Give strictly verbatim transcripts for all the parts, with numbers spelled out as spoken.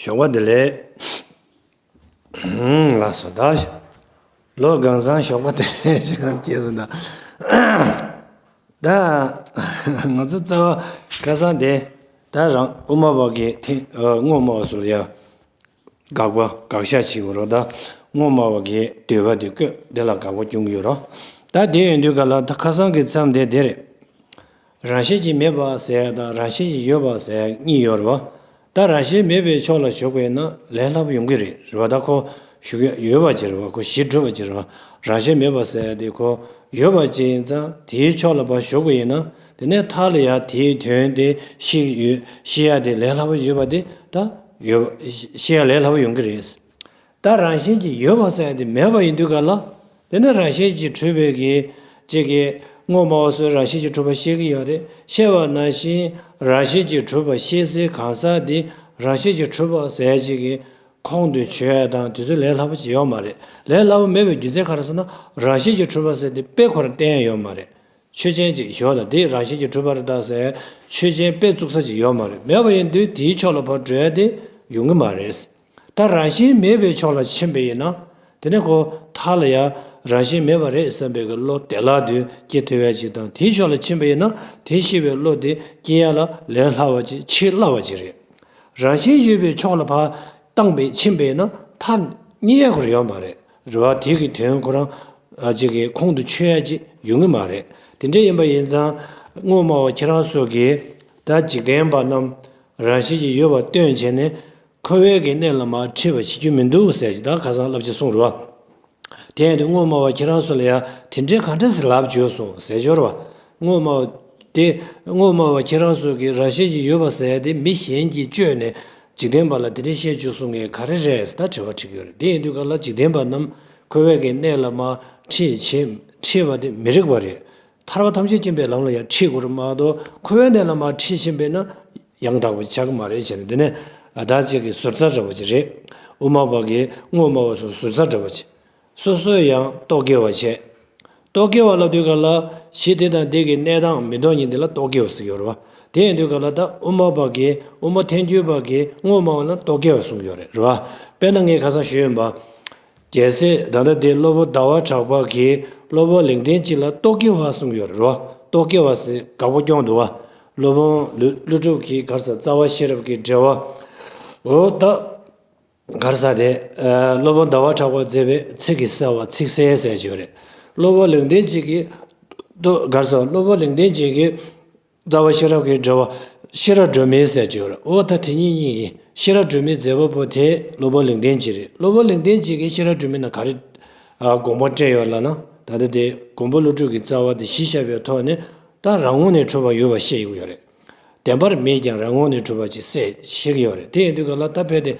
ཞོགས་པ་བདེ་ལེགས། ལགས་སོ། ད་ལོ་གང་བཟང་ཞོགས་པ་བདེ་ལེགས་ཞེས་གང་སྐྱེས་སོང་ད། ད་ང་ཚོ་རྩ་བ་ཁ་སང་དེ་ད་རང་དབུ་མ་པ་གི་ཐེངས་སྔོན་མ་བ་སུ་ལ་ཡ་དགག་པ་དགག་བཞག་བྱེད་དགོས་རོགས། ད་སྔོན་མ་བ་གི་འདོད་པ་དེ་བཀོད་དེ་ལ་དགག་པ་སྐྱོན་གྱི་ཡོད་རོགས། ད་དེ་ཡོད་དུས་ག་ལ་ད་ཁ་སང་གི་མཚམས་དེ་དེ་རེད། རང་བཞིན་གྱིས་མེད་པ་ཟེར་ཡ་དང་རང་བཞིན་གྱིས་ཡོད་པ་ཟེར་ཡ་གཉིས་ཡོད་རེད་བ། ད་རང་བཞིན་མེད་པའི་ཕྱོགས་ལ་ཞུགས་པ་ཡིན་ན་ལས་སླ་པོ་ཡོང་གི་རེད། རེད་བ། ད་ཁོ་ཞུགས་ཡ་ཡོད་པ་ཅིག་རེད་བ། ཁོ་གཞི་གྲུབ་པ་ཅིག་རེད་བ། རང་བཞིན་མེད་པ་ཟེར་ཡ་དེ་ཁོ་ཡོད་པ་ཅིག་ཡིན་ཙང་དེའི་ཕྱོགས་ལ་ཕར་ཞུགས་པ་ཡིན་ན་དེ་ནས་མཐའ་ལ་ཡ་དེའི་དོན་དེ་ཤེས་ཡོད་ཤེས་ཡ་དེ་ལས་སླ་པོ་ཡོད་པ་དེ་ད་ཡོད་ཤེས་ཡ་ལས་སླ་པོ་ཡོང་གི་རེད། ད་རང་བཞིན་གྱིས་ཡོད་པ་ཟེར་ཡ་དེ་མེད་པ་ཡིན་དུས་ག་ལ། དེ་ནི་རང་བཞིན་གྱིས་གྲུབ་པའི་གི་ཅིག་གི་དངོས་སྨྲ་བ་ཚོས་རང་བཞིན་གྱིས་གྲུབ་པ་བཤད་ཀྱི་ཡོད་རེད། བཤད་པ་ནང་བཞིན་རང་བཞིན་གྱིས་གྲུབ་པ་བཤད་སའི་གང་ཟག་དེ་རང་བཞིན་གྱིས་གྲུབ་པ་ཟེར་ཅིག་གི་ཁོང་དུ་ཆུད་ཡ་དང་དེ་ཚོ་ལས་སླ་པོ་ཅིག་ཡོད་མ་རེད། ལས་སླ་པོ་མེད་པའི་རྒྱུ་མཚན་ག་རེ་ཟེར་ན་རང་བཞིན་གྱིས་གྲུབ་པ་ཟེར་དེ་དཔེ་ཁོ་རང་བསྟན་ཡ་ཡོད་མ་རེད། ཆོས་ཅན་ཅིག་ཞོག་དང་དེ་རང་བཞིན་གྱིས་གྲུབ་པ་རེད་ད་ཟེར་ཆོས་ཅན་དཔེ་བཙུགས་ས་ཅིག་ཡོད་མ་རེད། མེད་པ་ཡིན་དུས་དེའི་ཕྱོགས་ལ་ཕར་འགྲོ་ཡ་དེ་ཡོང་གི་མ་རེད། ད་རང་བཞིན་མེད་པའི་ཕྱོགས་ལ་ཕྱིན་པ་ཡིན་ན། དེ་ནས་ཁོ་མཐའ་ལ་ཡ་རང་བཞིན་མེད་པ་རེད་བསམ་པའི་གི་བློ་བདེ་བླག་ཏུ་སྐྱེ་ཐུབ་ཡ་ཅིག་དང་དེའི་ཕྱོགས་ལ་ཕྱིན་པ་ཡིན་ན་དེ་ཤེས་པའི་བློ་དེ་སྐྱེ་ཡ་ལ་ལས་སླ་བ་ཅིག་ཆེས་སླ་བ་ཅིག་རེད། རང་བཞིན་ཡོད་པའི་ཕྱོགས་ལ་ཕར་བཏང་པའི་ཕྱིན་པ་ཡིན་ན་མཐའ་རྙེད་ཡ་ཁོ་རང་ཡོད་མ་རེད། རེད་བ། དེ་གི་དོན་ཁོ་རང་ཨ་ཅིག་གི་ཁོང་དུ་ཆུད་ཡ་ཅིག་ཡོང་གི་མ་རེད། དེ་འདྲ་ཡིན་པ་ཡིན་ཙང་དངོས་སྨྲ་བ་ཁྱེད་རང་ཚོ་གིས་ད་འཇིག་རྟེན་པ་རྣམས་རང་བཞིན་གྱིས་ཡོད་པར་སྟོན་བྱས་ནས། འཁོར་བའི་གི་གནས་ལ་མར་ཁྲིད་པ་བྱེད་རྒྱུ་མི་འདུག་ཟེར་གྱི་ད་ཁ་སང་བསླབ་བྱ་གསུངས་རེད་བ། དེ་ཡང་དེ་དངོས་སྨྲ་བ་ཁྱེད་རང་ཚོ་ལ་ཡང་དེ་འདྲའི་ག་འདྲ་ཟེར་ལབ་བྱོས་སོང་ཟེར་ཞོར་བ། དངོས་སྨྲ་བ་དེ་དངོས་སྨྲ་བ་ཁྱེད་རང་ཚོ་གི་རང་བཞིན་གྱིས་ཡོད་པ་ཟེར་ཡ་དེ་མི་གཞན་གྱིས་བཅོས་ནས་འཇིག་རྟེན་པ་ལ་དེ་འདྲའི་བཤད་བཅུག་གསུང་མཁན་ག་རེ་རེད་ཟེར་ད་དྲི་བ་དྲི་གི་ཡོད་རེད། དེ་ཡིན་དུས་ག་ལ་འཇིག་རྟེན་པ་རྣམས་འཁོར་བའི་གི་གནས་ལ་མར་ཁྲིད་བྱེད་ཁྲིད་པ་དེ་མི་རིགས་པ་རེད། ཐར་པ་ཐམས་ཅད་མཁྱེན་པའི་ལམ་ལ་ཡང་ཁྲིད་དགོས་རེད་མ་གཏོགས་འཁོར་བའི་གནས་ལ་མར་ཁྲིད་བཞིན་པས་ན་ཡང་དག་པ་ཆགས་ཀྱི་མ་རེད་བྱས་ནས། དེ་ནས་ཨ་ད་ཅིག་གི་ཟུར་ཟ་འདྲ་པོ་ཅིག་རེད། དབུ་མ་པ་གིས་དངོས་སྨྲ་བ་ཚོ་ཟུར་ཟ་འདྲ་པོ་ཅིག་སོ་སོ་ཡང་རྟོག་གེ་བ་བྱས། རྟོག་གེ་བ་ལབ་དུས་ག་ལ་གཞི་དེ་དང་དེ་གི་གནས་སྟངས་མི་རྟོགས་མཁན་དེ་ལ་རྟོག་གེ་བ་ཟེར་གྱི་ཡོད་རེད་བ། དེ་ཡིན་དུས་ག་ལ་ད་དབུ་མ་པ་གིས་དབུ་མ་ཐལ་འགྱུར་པ་གིས་དངོས་སྨྲ་བ་ལ་རྟོག་གེ་བ་གསུངས་ཡོད་རེད། རེད་བ། དཔེར་ན་ངས་ཁ་སང་ཞུས་ཡིན་པ། གལ་སྲིད་ད་ལྟ་དེ་སློབ་དཔོན་ཟླ་བ་གྲགས་པ་གིས་སློབ་དཔོན་ལེགས་ལྡན་འབྱེད་ལ་རྟོག་གེ་བ་གསུངས་ཡོད་རེད་བ། རྟོག་གེ་བ་ཟེར་དགག་པ་སྐྱོན་འདུག་བ། སློབ་དཔོན་ཀླུ་ཀླུ་སྒྲུབ་ཀྱི་ག་རེ་ཟེར་རྩ་བ་ཤེས་རབ་ཀྱི་འགྲེལ་པ། འོ་ད། ག་རེ་ཟེར་དེ། སློབ་དཔོན་ཟླ་བ་གྲགས་པས་མཛད་པའི་ཚིག་གི་གསལ་བ་ཚིག་གསལ་ཟེར་གྱི་ཡོད་རེད། སློབ་དཔོན་ལེགས་ལྡན་འབྱེད་ཀྱིས། ད་ག་རེ་ཟེར་སློབ་དཔོན་ལེགས་ལྡན་འབྱེད་ཀྱིས། རྩ་བ་ཤེས་རབ་ཀྱི་འགྲེལ་པ། ཤེས་རབ་སྒྲོན་མེ་ཟེར་གྱི་ཡོད་རེད། འོ་ད་དེ་གཉིས་གཉིས་ཀྱི་ཤེས་རབ་སྒྲོན་མེ་མཛད་པ་པོ་དེ་སློབ་དཔོན་ལེགས་ལྡན་འབྱེད་རེད། སློབ་དཔོན་ལེགས་ལྡན་འབྱེད་ཀྱིས་ཤེས་རབ་སྒྲོན་མེ་ནང་ག་རེ། ཨ་དགོངས་པ་བཀྲལ་ཡོད་ལབ་ན། ད་ལྟ་དེ་མགོན་པོ་ཀླུ་སྒྲུབ་ཀྱི་རྩ་བ་དེ་གཞི་བཞག་པའི་ཐོག་ནས་ད་རང་ངོས་ནས་གྲུབ་པ་ཡོད་པ་བཤད་ཡོད་རེད། བདེན་པར་མེད་ཀྱང་རང་ངོས་ནས་གྲུབ་པ་ཅིག་གསལ་བཤད་ཀྱི་ཡོད་རེད། དེ་ཡིན་དུས་ག་ལ་ད་ཕལ་ཏེ།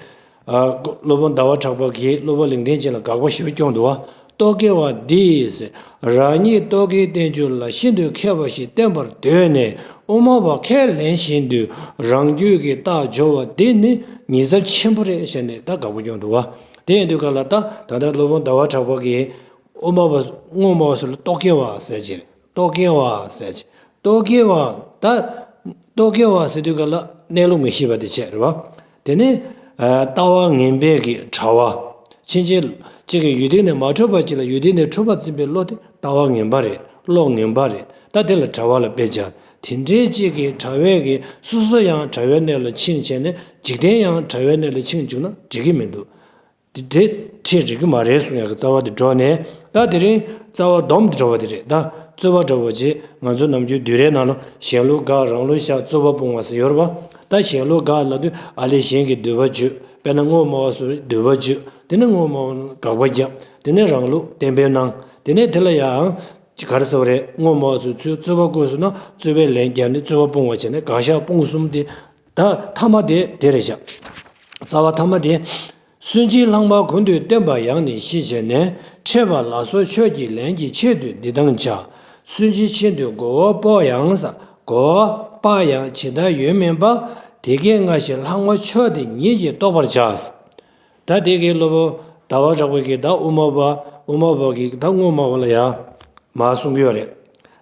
ཨ་སློབ་དཔོན་ཟླ་བ་གྲགས་པ་གིས་སློབ་དཔོན་ལེགས་ལྡན་འབྱེད་ལ་དགག་པ་ཞེ་པོ་སྐྱོན་འདུག་བ། རྟོག་གེ་བ་འདིས། རང་ཉིད་རྟོག་གེའི་བསྟན་བཅོས་ལ་ཤིན་ཏུ་མཁས་པ་ཞིག་བསྟན་པར་འདོད་ནས་དབུ་མ་པ་ཁས་ལེན་བཞིན་དུ་རང་རྒྱུད་ཀྱི་རྟགས་སྦྱོར་བ་འདི་ནི་ཉེས་ཚབས་ཆེན་པོ་རེད་ཟེར་ནས་ད་དགག་པ་སྐྱོན་འདུག་བ། དེ་ཡིན་དུས་ག་ལ་ད་ད་ལྟ་སློབ་དཔོན་ཟླ་བ་གྲགས་པ་གིས་དབུ་མ་པ་དངོས་སྨྲ་བ་ཚོ་ལ་རྟོག་གེ་བ་ཟེར་གྱི་རེད། རྟོག་གེ་བ་ཟེར་གྱི། རྟོག་གེ་བ་ད། རྟོག་གེ་བ་ཟེར་དུས་ག་ལ་གནས་ལུགས་མི་ཤེས་པ་དེ་བྱས་རེད་བ། དེ་ནས་ཨ་ལྟ་བ་ངན་པའི་གི་དྲ་བ། ཕྱིན་ཆད་གཅིག་གི་ཡུལ་དེ་ནས་མ་གྲུབ་པ་གཅིག་ལ་ཡུལ་དེ་ནས་གྲུབ་པ་འཛིན་པའི་བློ་དེ་ལྟ་བ་ངན་པ་རེད། བློ་ངན་པ་རེད། ད་དེ་ལ་དྲ་བ་ལ་དཔེ་བྱས། དེ་འདྲའི་གཅིག་གི་དྲ་བའི་གི་སོ་སོ་ཡང་དྲ་བའི་གནས་ལ་ཕྱིན་བྱས་ནས་འཇིག་རྟེན་ཡང་དྲ་བའི་གནས་ལ་ཕྱིན་བཅུག་ན་འགྲིག་གི་མི་འདུག་དེ་དེ་ཁྲིད་རིག་གི་མ་རེད་གསུང་ཡག་གི་རྩ་བ་དེ་འགྲོ་ནས། ད་དེ་རིང་རྩ་བ་སྡོམ་དེ་འགྲོ་བ་དེ་རེད། ད་རྩོད་པ་འདྲ་བོ་ཅིག་ང་ཚོ་ནམ་རྒྱུན་བསྡུས་གྲྭའི་ནང་ལ་གཞན་ལུགས་དགག་རང་ལུགས་བཞག་རྩོད་པ་སྤོང་བ་ཟེར་ཡོད་རེད་བ། ད་གཞན་ལུགས་དགག་ལབ་དུས་ཨ་ལས་གཞན་གྱི་འདུལ་བ་བརྗོད། དཔེར་ན་དངོས་སྨྲ་བ་ཚོའི་འདུལ་བ་བརྗོད། དེ་ནས་དངོས་སྨྲ་བ་དགག་པ་བརྒྱབ། དེ་ནས་རང་ལུགས་གཏན་འབེབས་གནང་། དེ་ནས་དེ་ལ་ཡང་ཅིག་ག་རེ་ཟེར་བ་རེད། དངོས་སྨྲ་བ་ཚོས་རྩོད་རྩོད་པ་བཀོད་སོང་ན་རྩོད་པའི་ལན་བརྒྱབ་ནས་རྩོད་པ་སྤོང་བ་བྱས་ནས་དགག་བཞག་སྤོང་གསུམ་དེ། ད་མཐའ་མ་དེ་དེ་རེད་བཞག་རྩ་བ་མཐའ་མ་དེ། སུན་འབྱིན་ལྷག་མ་ཀུན་ཏུ་བསྟན་པ་ཡང་ནི་ཞི་བྱས་ནས། འཕྲད་པ་ལ་སོགས་ཆོས་ཀྱི་ལན་གྱི་ཆེད་དུ་འདི་དང་བཅས། སུན་འབྱིན་ཆེད་དུ་མགོ་བོ་སྤོ་ཡང་ས། མགོ་བོ་སྤོ་ཡང་ཇི་ལྟར་ཡོད་མིན་པ། དེ་སྐད་སྔ་ཕྱི་ལྷག་མ་ཕྱོགས་དེ་ཉིད་ཀྱིས་རྟོགས་པར་བྱ། ད་དེ་གའི་སློབ་དཔོན་ཟླ་བ་གྲགས་པ་གིས་ད་དབུ་མ་པ་དབུ་མ་པ་གིས་ད་དངོས་སྨྲ་བ་ལ་ཡང་མར་གསུང་གི་ཡོད་རེད།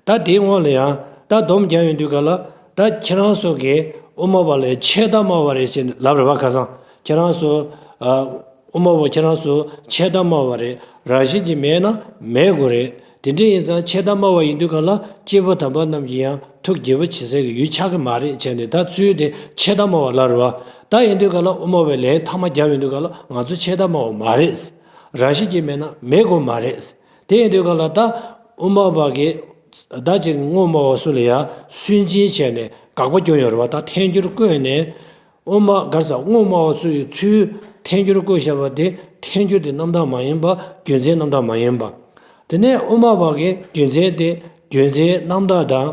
ད་དེའི་སྔོན་ལ་ཡང་ད་སྡོམ་རྒྱག་ཡོང་དུས་ག་ལ་ད་ཁྱེད་རང་ཚོ་གིས་དབུ་མ་པ་ལ་ཆད་ལྟ་སྨྲ་བ་རེད་ཅེས་ལབ་རེད་བ། ཁ་སང་ ཁྱེད་རང་ཚོ། ཨ། དབུ་མ་པ་ཁྱེད་རང་ཚོ་ཆད་ལྟ་སྨྲ་བ་རེད། རང་བཞིན་གྱིས་མེད་ན་མེད་དགོས་རེད། དེ་འདྲ་ཡིན་ཙང་ཆད་ལྟ་སྨྲ་བ་ཡིན་དུས་ག་ལ་སྐྱེས་བུ་དམ་པ་རྣམས་ཀྱིས་ཡང་ཐུགས་དགྱེས་པ་བྱེད་སའི་གི་ཡུལ་ཆགས་ཀྱི་མ་རེད་བྱས་ནས། ད་ཚུལ་དེ་ཆད་ལྟ་སྨྲ་བ་ལབ་རེད་བ། ད་ཡིན་དུས་ག་ལ་དབུ་མ་པའི་ལན་ཐ་མ་རྒྱབ་ཡོང་དུས་ག་ལ་ང་ཚོ་ཆད་ལྟ་སྨྲ་བ་མ་རེད། རང་བཞིན་གྱིས་མེད་ན་མེད་དགོས་མ་རེད། དེ་ཡིན་དུས་ག་ལ་ད་དབུ་མ་པ་གིས་ད་ཅིག་དབུ་མ་པ་སུ་ལ་ཡ་སུན་འབྱིན་བྱས་ནས་དགག་པ་སྐྱོན་ཡོད་རེད་བ། ད་ཐལ་འགྱུར་བཀོད་ནས། དབུ་མ་ག་རེ་ཟེར། དབུ་མ་པ་ཚོ་ཡི་ཚུལ་ཐལ་འགྱུར་བཀོད་བཞག་པ་དེ་ཐལ་འགྱུར་དེ་རྣམ་དག་མ་ཡིན་པ། རྒྱུ་མཚན་རྣམ་དག་མ་ཡིན་པ། དེ་ནས་དབུ་མ་པ་གི་རྒྱུ་མཚན་དེ་རྒྱུ་མཚན་རྣམ་དག་དང་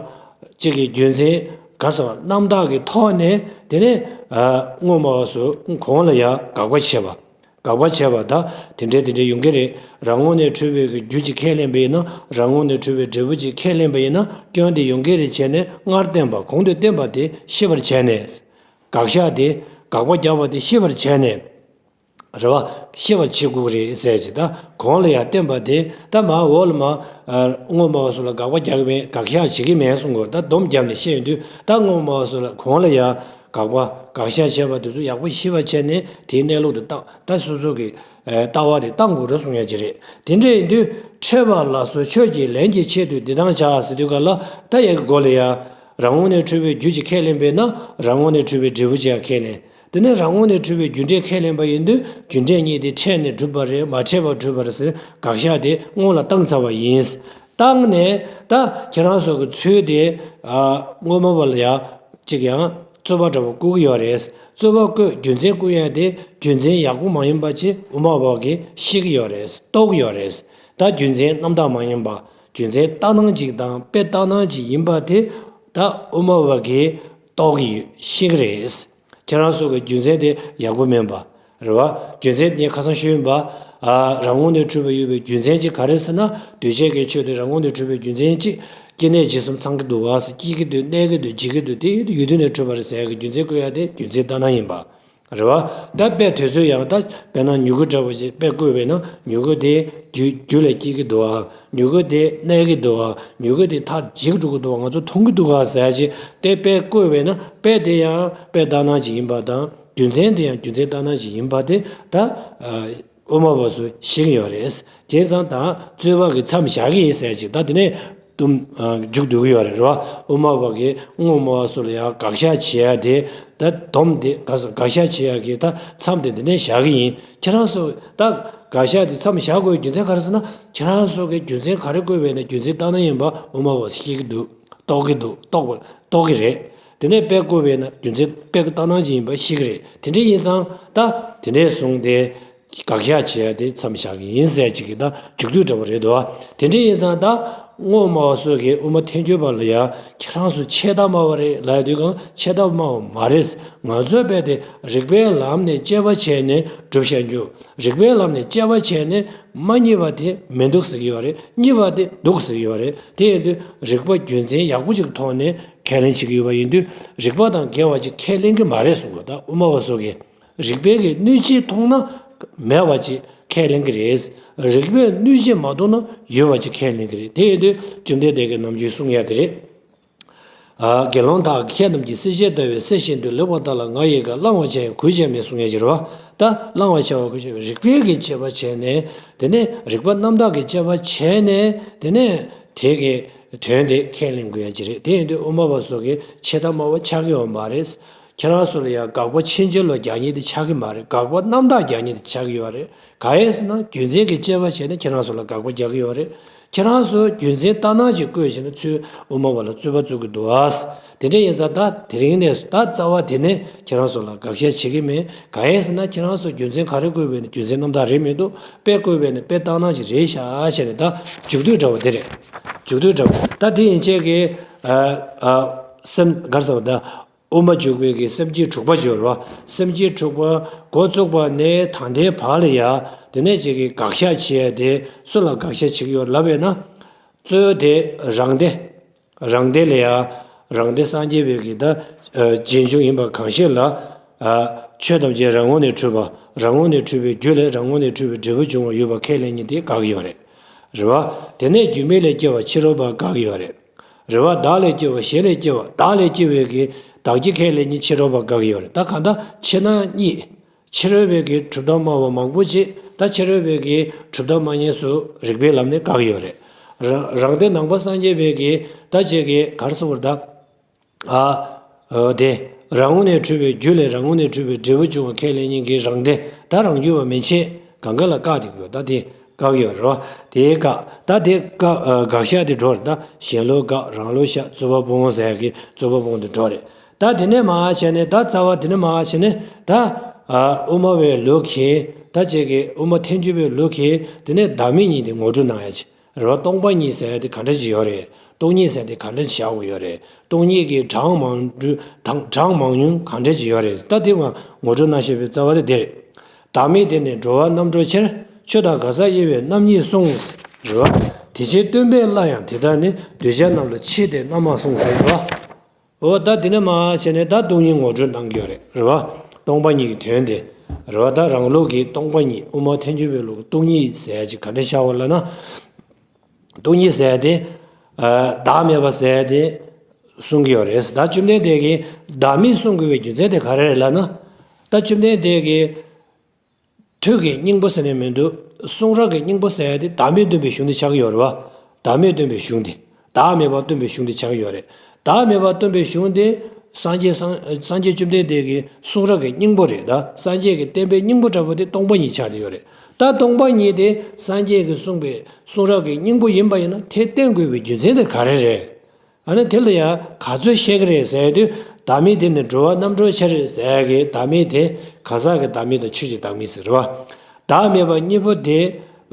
གཅིག་གི་རྒྱུ་མཚན་ག་རེ་ཟེར། རྣམ་དག་གི་ཐོག་ནས་དེ་ནས་ཨ་དབུ་མ་པ་ཚོ་གོང་ལ་ཡ་དགག་པ་བྱས་པ། དགག་པ་བྱས་པ་ད་དེ་འདྲའི་དེ་འདྲའི་ཡོང་གི་རེད། རང་ངོས་ནས་འཁྲུལ་པའི་གི་རྒྱུ་གཅིག་ཁས་ལེན་པ་ཡིན་ན། རང་ངོས་ནས་འཁྲུལ་པའི་འབྲས་བུ་གཅིག་ཁས་ལེན་པ་ཡིན་ན། སྐྱོན་དེ་ཡོང་གི་རེད་བྱས་ནས་སྔར་བསྟན་པ་གོང་དུ་བསྟན་པ་དེ་ཤེས་པར་བྱས་ནས། དགག་བཞག་དེ་དགག་པ་རྒྱག་པ་དེ་ཤེས་པར་བྱས་ནས། རེད་བ། ཤེས་པར་བྱེད་དགོས་ཀྱི་རེད་ཟེར་གྱི། ད་གོང་ལ་ཡང་བསྟན་པ་དེ་ད་མར་འོག་ལ་མར་ཨ་དབུ་མ་པ་ཚོ་ལ་དགག་པ་རྒྱག་གི་མེད། དགག་བཞག་བྱེད་ཀྱི་མེད་གསུང་དགོས། ད་སྡོམ་བརྒྱབ་ནས་བཤད་ཡོང་དུས། ད་དབུ་མ་པ་ཚོ་ལ་གོང་ལ་ཡང་དགག་པ་དགག་བཞག་བྱས་པ་དེ་ཚོ་ཡག་པོ་ཤེས་པར་བྱས་ནས་དེའི་གནས་ལུགས་དེ་བཏང་། ད་སོ་སོ་གི་ཨ་ལྟ་བ་དེ་བཏང་དགོས་རེད་གསུང་ཡ་ཅིག་རེད། དེ་འདྲ་ཡིན་དུས་འཕྲད་པ་ལ་སོགས་ཆོས་ཀྱི་ལན་གྱི་ཆེད་དུ་འདི་དང་བྱ་ཟེར་དུས་ག་ལ། ད་ཡ་གི་མགོ་ལ་ཡ་རང་ངོས་ནས་འཁྲུལ་པའི་རྒྱུ་གཅིག་ཁས་ལེན་པས་ན། རང་ངོས་ནས་འཁྲུལ་པའི་འབྲས་བུ་གཅིག་ཡང་ཁས་ལེན། དེ་ནས་རང་ངོས་ནས་འཁྲུལ་པའི་རྒྱུ་འབྲས་ཁས་ལེན་པ་ཡིན་དུས། རྒྱུ་འབྲས་གཉིས་དེ་འཕྲད་ནས་གྲུབ་པ་རེད། མ་འཕྲད་པར་གྲུབ་པ་རེད་ཟེར་དགག་བཞག་དེ་སྔོན་ལ་བཏང་ཚར་བ་ཡིན། བཏང་ནས་ད་ཁྱེད་རང་ཚོ་གི་ཚུལ་དེ་ཨ་དབུ་མ་པ་ལ་ཡ་གཅིག་ཡང་རྩོད་པ་འདྲ་པོ་བཀོད་ཀྱི་ཡོད་རེད། རྩོད་པ་བཀོད། རྒྱུ་མཚན་བཀོད་ཡ་དེ་རྒྱུ་མཚན་ཡག་པོ་མ་ཡིན་པ་ཅིག་དབུ་མ་པ་གིས་ཤེས་ཀྱི་ཡོད་རེད། རྟོགས་ཀྱི་ཡོད་རེད། ད་རྒྱུ་མཚན་རྣམ་དག་མ་ཡིན་པ། རྒྱུ་མཚན་ལྟར་སྣང་ཅིག་དང་དཔེ་ལྟར་སྣང་ཅིག་ཡིན་པ་དེ་ད་དབུ་མ་པ་གིས་རྟོགས་ཀྱི་ཡོད། ཤེས་ཀྱི་རེད། ཁྱེད་རང་ཚོ་གི་རྒྱུ་མཚན་དེ་ཡག་པོ་མིན་པ་རེད་བ། རྒྱུ་མཚན་དེ་ཁ་སང་ཞུས་ཡིན་པ། ཨ་རང་ངོས་ནས་འཁྲུལ་པ་ཡོད་པའི་རྒྱུ་མཚན་གཅིག་ག་རེ་ཟེར་ན། འདུས་བྱས་ཀྱི་ཆོས་དེ་རང་ངོས་ནས་འཁྲུལ་པའི་རྒྱུ་མཚན་གཅིག་སྐྱེ་གནས་འབྱེད་གསུམ་ཚང་གི་འདུག་ག་ཟེར། སྐྱེ་གི་འདུག་གནས་ཀྱི་འདུག་འཇིག་གི་འདུག་དེ་ཡོད་དུས་ནས་འཁྲུལ་པ་རེད་ཟེར་ཡ་གི་རྒྱུ་མཚན་བཀོད་ཡ་དེ་རྒྱུ་མཚན་ལྟར་སྣང་ཡིན་པ་རེད་བ། ད་དཔེ་དེ་ཚོ་ཡང་ད་དཔེར་ན་མྱུ་གུ་འདྲ་བོ་ཞིག་དཔེ་བཀོད་པས་ན། མྱུ་གུ་དེ་རྒྱུ་རྒྱུ་ལས་སྐྱེ་གི་འདུག་ག་མྱུ་གུ་དེ་གནས་ཀྱི་འདུག་ག་མྱུ་གུ་དེ་མཐར་འཇིག་འགྲོ་གི་འདུག་ག་ང་ཚོ་མཐོང་གི་འདུག་ག་ཟེར་ཡ་ཅིག་དེ་དཔེ་བཀོད་པས་ན། དཔེ་དེ་ཡང་དཔེ་ལྟར་སྣང་ཅིག་ཡིན་པ་དང་། རྒྱུ་མཚན་དེ་ཡང་རྒྱུ་མཚན་ལྟར་སྣང་ཅིག་ཡིན་པ་དེ་ད་ཨ་དབུ་མ་པ་ཚོས་ཤེས་ཀྱི་ཡོད་རེད། བྱས་ཙང་ད་རྩོད་པ་གི་མཚམས་བཞག་གི་ཡིན་ཟེར་ཅིག་ད་དེ་ནས་དུམ་ཨ་མཇུག་བསྡུ་གི་ཡོད་རེད། རེད་བ། དབུ་མ་པ་གིས་དབུ་མ་པ་ཚོ་ལ་ཡང་དགག་བཞག་བྱེད་ཡ་དེ། ད་སྡོམ་དེ་ག་ས་དགག་བཞག་བྱེད་ཡ་གི་ད་མཚམས་དེ་འདི་ནས་བཞག་གི་ཡིན། ཁྱེད་རང་ཚོ་ད་དགག་བཞག་དེ་མཚམས་བཞག་དགོས་རྒྱུ་མཚན་ག་རེ་ཟེར་ན། ཁྱེད་རང་ཚོ་གིས་རྒྱུ་མཚན་ག་རེ་བཀོད་པས་ན་རྒྱུ་མཚན་ལྟར་སྣང་ཡིན་པ་དབུ་མ་པ་ཤེས་ཀྱི་འདུག་རྟོགས་ཀྱི་འདུག་རྟོགས་པ་རྟོགས་ཀྱི་རེད། དེ་ནས་དཔེ་བཀོད་པས་ན་རྒྱུ་མཚན་དཔེ་ལྟར་སྣང་ཅིག་ཡིན་པ་ཤེས་ཀྱི་རེད། དེ་འདྲ་ཡིན་ཙང་ད་དེ་ནས་བཟུང་སྟེ་དགག་བཞག་བྱེད་ཡ་དེ་མཚམས་བཞག་གི་ཡིན་ཟེར་ཅིག་གི་ད་མཇུག་བསྡུ་འདྲ་པོ་རེད་འདུག་དེ་འདྲ་ཡིན་ཙང་ད་དབུ་མ་པ་ཚོ་གིས་དབུ་མ་ཐལ་འགྱུར་བ་ལ་ཡ་ཁྱེད་རང་ཚོ་ཆད་ལྟ་སྨྲ་བ་རེད་ལབ་དུས་གང་ཆད་ལྟ་སྨྲ་བ་མ་རེད། ང་ཚོའི་དཔེ་དེ་རིགས་པའི་ལམ་ནས་དཔྱད་པ་བྱས་ནས་སྒྲུབ་བྱ་རྒྱུ། རིགས་པའི་ལམ་ནས་དཔྱད་པ་བྱས་ནས་མ་རྙེད་པ་དེ་མི་འདུག་ཟེར་གྱི་ཡོད་རེད། རྙེད་པ་དེ་འདུག་ཟེར་གྱི་ཡོད་རེད། དེ་ཡིན་དུས་རིགས་པ་རྒྱུ་མཚན་ཡག་པོ་ཅིག་ཐོག་ནས་ཁས་ལེན་བྱེད་ཀྱི་ཡོད་པ་ཡིན་དུས། རིགས་པ་དང་འགལ་བ་ཅིག་ཁས་ལེན་གྱི་མ་རེད་གསུངས་པ། ད་དབུ་མ་པ་ཚོ་གིས་རིགས་པའི་གི་སྣོད་བཅུད་མཐོང་ན་མེད་པ་ཅིག་ཁས་ལེན་གྱི་རེད། རིགས་པའི་སྣོད་བཅུད་མ་མཐོང་ན་ཡོད་པ་ཅིག་ཁས་ལེན་གྱི་རེད། དེ་ཡིན་དུས་བཅོམ་ལྡན་འདས་ཀྱིས་ནམ་རྒྱུན་གསུང་ཡ་དེ་རེད། ཨ་དགེ་སློང་དག་ཁྱེད་རྣམས་ཀྱིས་སྲེག་བཅད་ལྟ་བུའི་གསེར་བཞིན་དུ་ལེགས་པར་བརྟགས་ལ་ང་ཡི་གེར་བླང་བར་བྱ་ཡང་གུས་བྱས་མེད་གསུང་ཡ་ཅིག་རེད་བ། ད་བླང་བར་བྱ་བ་གུས་བྱས་མེད། རིགས་པའི་གི་དཔྱད་པ་བྱས་ནས། དེ་ནས་རིགས་པ་རྣམ་དག་གི་དཔྱད་པ་བྱས་ནས། དེ་ནས་དེ་གི་དོན་དེ་ཁས་ལེན་དགོས་ཡ་ཅིག་རེད། དེ་ཡིན་དུས་དབུ་མ་པ་ཚོ་གིས་ཆད་ལྟ་སྨྲ་བ་ཆགས་ཀྱི་ཡོད་མ་རེད། ཁྱེད་རང་ཚོ་ལ་ཡང་དགག་པ་ཕྱིན་ཅི་ལོག་རྒྱག་མཁན་དེ་ཆགས་ཀྱི་མ་རེད། དགག་པ་རྣམ་དག་རྒྱག་མཁན་དེ་ཆགས་ཀྱི་ཡོད་རེད། གང་ཡིན་ཟེར་ན་རྒྱུ་མཚན་གྱི་དཔྱད་པ་བྱས་ནས་ཁྱེད་རང་ཚོ་ལ་དགག་པ་རྒྱག་གི་ཡོད་རེད། ཁྱེད་རང་ཚོས་རྒྱུ་མཚན་ལྟར་སྣང་ཅིག་བཀོད་བྱས་ན་ཚུར་དབུ་མ་པ་ལ་རྩོད་པ་རྩོད་ཀྱི་འདུག་ཨ། དེ་འདྲ་ཡིན་ཙང་ད་དེ་རིང་ནས་ད་རྩ་བ་དེ་ནས་ཁྱེད་རང་ཚོ་ལ་དགག་བཤད་བྱེད་ཀྱི་མེད། གང་ཡིན་ཟེར་ན་ཁྱེད་རང་ཚོས་རྒྱུ་མཚན་ག་རེ་བཀོད་པ་ཡིན་ན་རྒྱུ་མཚན་རྣམ་དག་རེད་མི་འདུག་དཔེ་བཀོད་པ་ཡིན་ན་དཔེ་ལྟར་སྣང་ཅིག་རེད་ཤག་བྱས་ནས་ད་མཇུག་བསྡུ་འདྲ་བོ་དེ་རེད། མཇུག་བསྡུ་འདྲ་བོ་ད་དེ་ཡན་ཆད་ཀྱི་ཨ་ཨ་སེམས་ག་རེ་ཟེར་བ་ད། དབུ་མ་འཇུག་པའི་གི་སེམས་བསྐྱེད་དྲུག་པ་ཅིག་ཡོད་རེད་བ། སེམས་བསྐྱེད་དྲུག་པ་འགོ་བཙུགས་པ་ནས་ད་ལྟའི་བར་ལ་ཡ། དེ་ནས་ཅིག་གི་དགག་བཞག་བྱེད་ཡ་དེ་སུ་ལ་དགག་བཞག་བྱེད་ཀྱི་ཡོད་ལབ་པས་ན། གཙོ་བོ་དེ་རང་སྡེ། རང་སྡེ་ལ་ཡ། རང་སྡེ་སངས་རྒྱས་པའི་གི་ད་རྗེས་འཇུག་ཡིན་པ་གང་ཞིག་ལ། ཆོས་ཐམས་ཅད་རང་ངོས་ནས་འཁྲུལ་པ། རང་ངོས་ནས་འཁྲུལ་པའི་རྒྱུ་ལས་རང་ངོས་ནས་འཁྲུལ་པའི་འབྲས་བུ་འབྱུང་བ་ཡོད་པ་ཁས་ལེན་མཁན་དེ་དགག་གི་ཡོད་རེད། རེད་བ། དེ་ནས་རྒྱུ་མེད་ལས་སྐྱེ་བ་ཕྱི་རོལ་པ་དགག་གི་ཡོད་རེད། རེད་བ། བདག་ལས་སྐྱེ་བ་གཞན་ལས་སྐྱེ་བ་བདག་ལས་སྐྱེ་བའི་གི་བདག་གི་ཁས་ལེན་མཁན་ཕྱི་རོལ་པ་དགག་གི་ཡོད་རེད། ད་གང་ལྟར་ཕྱི་ནང་གཉིས། ཕྱི་རོལ་པའི་གི་གྲུབ་མཐའ་སྨྲ་བ་མང་པོ་ཅིག་ད་ཕྱི་རོལ་པའི་གི་གྲུབ་མཐའ་སྨྲ་མཁན་ཚོ་རིགས་པའི་ལམ་ནས་བཀག་ཡོད་རེད། རང་རང་སྡེ་ནང་པ་སངས་རྒྱས་པའི་གི་ད་ཅིག་གི་ག་རེ་ཟེར་དགོས་རེད་ད། ཨ། ཨ། དེ། རང་ངོས་ནས་གྲུབ་པའི་རྒྱུ་ལས་རང་ངོས་ནས་གྲུབ་པའི་འབྲས་བུ་འབྱུང་བ་ཁས་ལེན་མཁན་གྱི་རང་སྡེ་ད་རང་རྒྱུད་པ་མན་ཆད་གང་ག་ལ་བཀག་དེ་ཡོད་ད་དེ་བཀག་ཡོད་རེད་བ། དེའི་བཀག་ད་དེ་བཀག་ཨ། དགག་བཞག་དེ་འགྲོ་རེད་ད་གཞན་ལུགས་བཀག་རང་ལུགས་བཞག་རྩོད་པ་སྤོང་ཟེར་ཡ་གི་རྩོད་པ་སྤོང་དེ་འགྲོ་རེད། ད་དེ་ནས་མར་བྱས་ནས་ད་རྩ་བ་དེ་ནས་མར་བྱས་ནས་ད་ཨ། དབུ་མ་པའི་ལུགས་ཀྱིས་ད་ཅིག་གི་དབུ་མ་ཐལ་འགྱུར་བའི་ལུགས་ཀྱིས་དེ་ནས་བདག་མེད་གཉིས་དེ་ངོ་སྤྲོད་གནང་ཡ་ཅིག་རེད་བ། སྟོང་པ་ཉིད་ཟེར་ཡ་དེ་ག་འདྲ་ཅིག་ཡོད་རེད། སྟོང་ཉིད་ཟེར་ཡ་དེ་ག་འདྲ་ཅིག་བཞག་དགོས་ཡོད་རེད། སྟོང་ཉིད་ཀྱི་གྲངས་མང་འདུ་དང་གྲངས་མང་ཉུང་གང་འདྲ་ཅིག་ཡོད་རེད། ད་དེ་བ་ངོ་སྤྲོད་གནང་བཞིན་པའི་རྩ་བ་དེ་དེ་རེད། བདག་མེད་དེ་ནི་འགྲོ་བ་རྣམ་གྲོལ་ཕྱིར། ཆོས་དང་གང་ཟག་དབྱེ་བས་རྣམ་གཉིས་གསུངས། རེད་བ། དེ་ཕྱིར་སྟོན་པས་སླར་ཡང་དེ་ལྟར་ནི། གདུལ་བྱ་རྣམས་ལ་ཕྱིས་ཏེ་རྣམ་མང་གསུངས་ཟེར་བ། འོ་ད་དེ་ནས་མར་བྱས་ནས་ད་སྟོང་ཉིད་ངོ་སྤྲོད་གནང་གི་ཡོད་རེད། རེད་བ། སྟོང་པ་ཉིད་ཀྱི་དོན་དེ། རེད་བ། ད་རང་ལུགས་ཀྱི་སྟོང་པ་ཉིད་དབུ་མ་ཐལ་འགྱུར་བའི་ལུགས་སྟོང་ཉིད་ཟེར་ཡ་ཅིག་ག་འདྲ་བཞག་པ་ལབ་ན། སྟོང་ཉིད་ཟེར་ཡ་དེ། ཨ། བདག་མེད་པ་ཟེར་ཡ་དེ། གསུང་གི་ཡོད་རེད། ད་བཅོམ་ལྡན་འདས་ཀྱིས་བདག་མེད་གསུང་དགོས་པའི་རྒྱུ་མཚན་དེ་ག་རེ་རེད་ལབ་ན། ད་བཅོམ་ལྡན་འདས་ཀྱིས། ཐུགས་ཀྱི་སྙིང་པོ་ཟེར་ནས་མི་འདུག་གསུང་རབ་ཀྱི་སྙིང་པོ་ཟེར་ཡ་དེ་བདག་མེད་སྟོན་པའི་གཞུང་དེ་ཆགས་ཀྱི་ཡོད་རེད་བ། བདག་མེད་སྟོན་པའི་གཞུང་དེ། བདག་མེད་པ་སྟོན་པའི་གཞུང་དེ་ཆགས་ཀྱི་ཡོད་རེད། བདག་མེད་པ་སྟོན་པའི་གཞུང་དེ་སངས་རྒྱས་སངས་སངས་རྒྱས་བཅོམ་ལྡན་འདས་ཀྱི་གསུང་རབ་ཀྱི་སྙིང་པོ་རེད་ད། སངས་རྒྱས་ཀྱི་བསྟན་པའི་སྙིང་པོ་འདྲ་པོ་དེ་སྟོང་པ་ཉིད་ཆགས་བསྡད་ཡོད་རེད། ད་སྟོང་པ་ཉིད་དེ་སངས་རྒྱས་ཀྱིས་གསུངས་པའི་གསུང་རབ་ཀྱི་སྙིང་པོ་ཡིན་པ་ཡིན་ན་དེ་བསྟན་དགོས་པའི་རྒྱུ་མཚན་དེ་ག་རེ་རེད། ཨ་ནི་དེ་ལ་ཡང་ག་ཚོད་བཤད་ཀྱི་རེད་ཟེར་དུས། བདག་མེད་དེ་ནི་འགྲོ་བ་རྣམ་གྲོལ་ཕྱིར་ཟེར་གི་བདག་མེད་དེ་གང་ཟག་གི་བདག་མེད་དང་ཆོས་ཀྱི་བདག་མེད་ཟེར་བ། བདག་མེད་པ་གཉིས་པོ་དེ་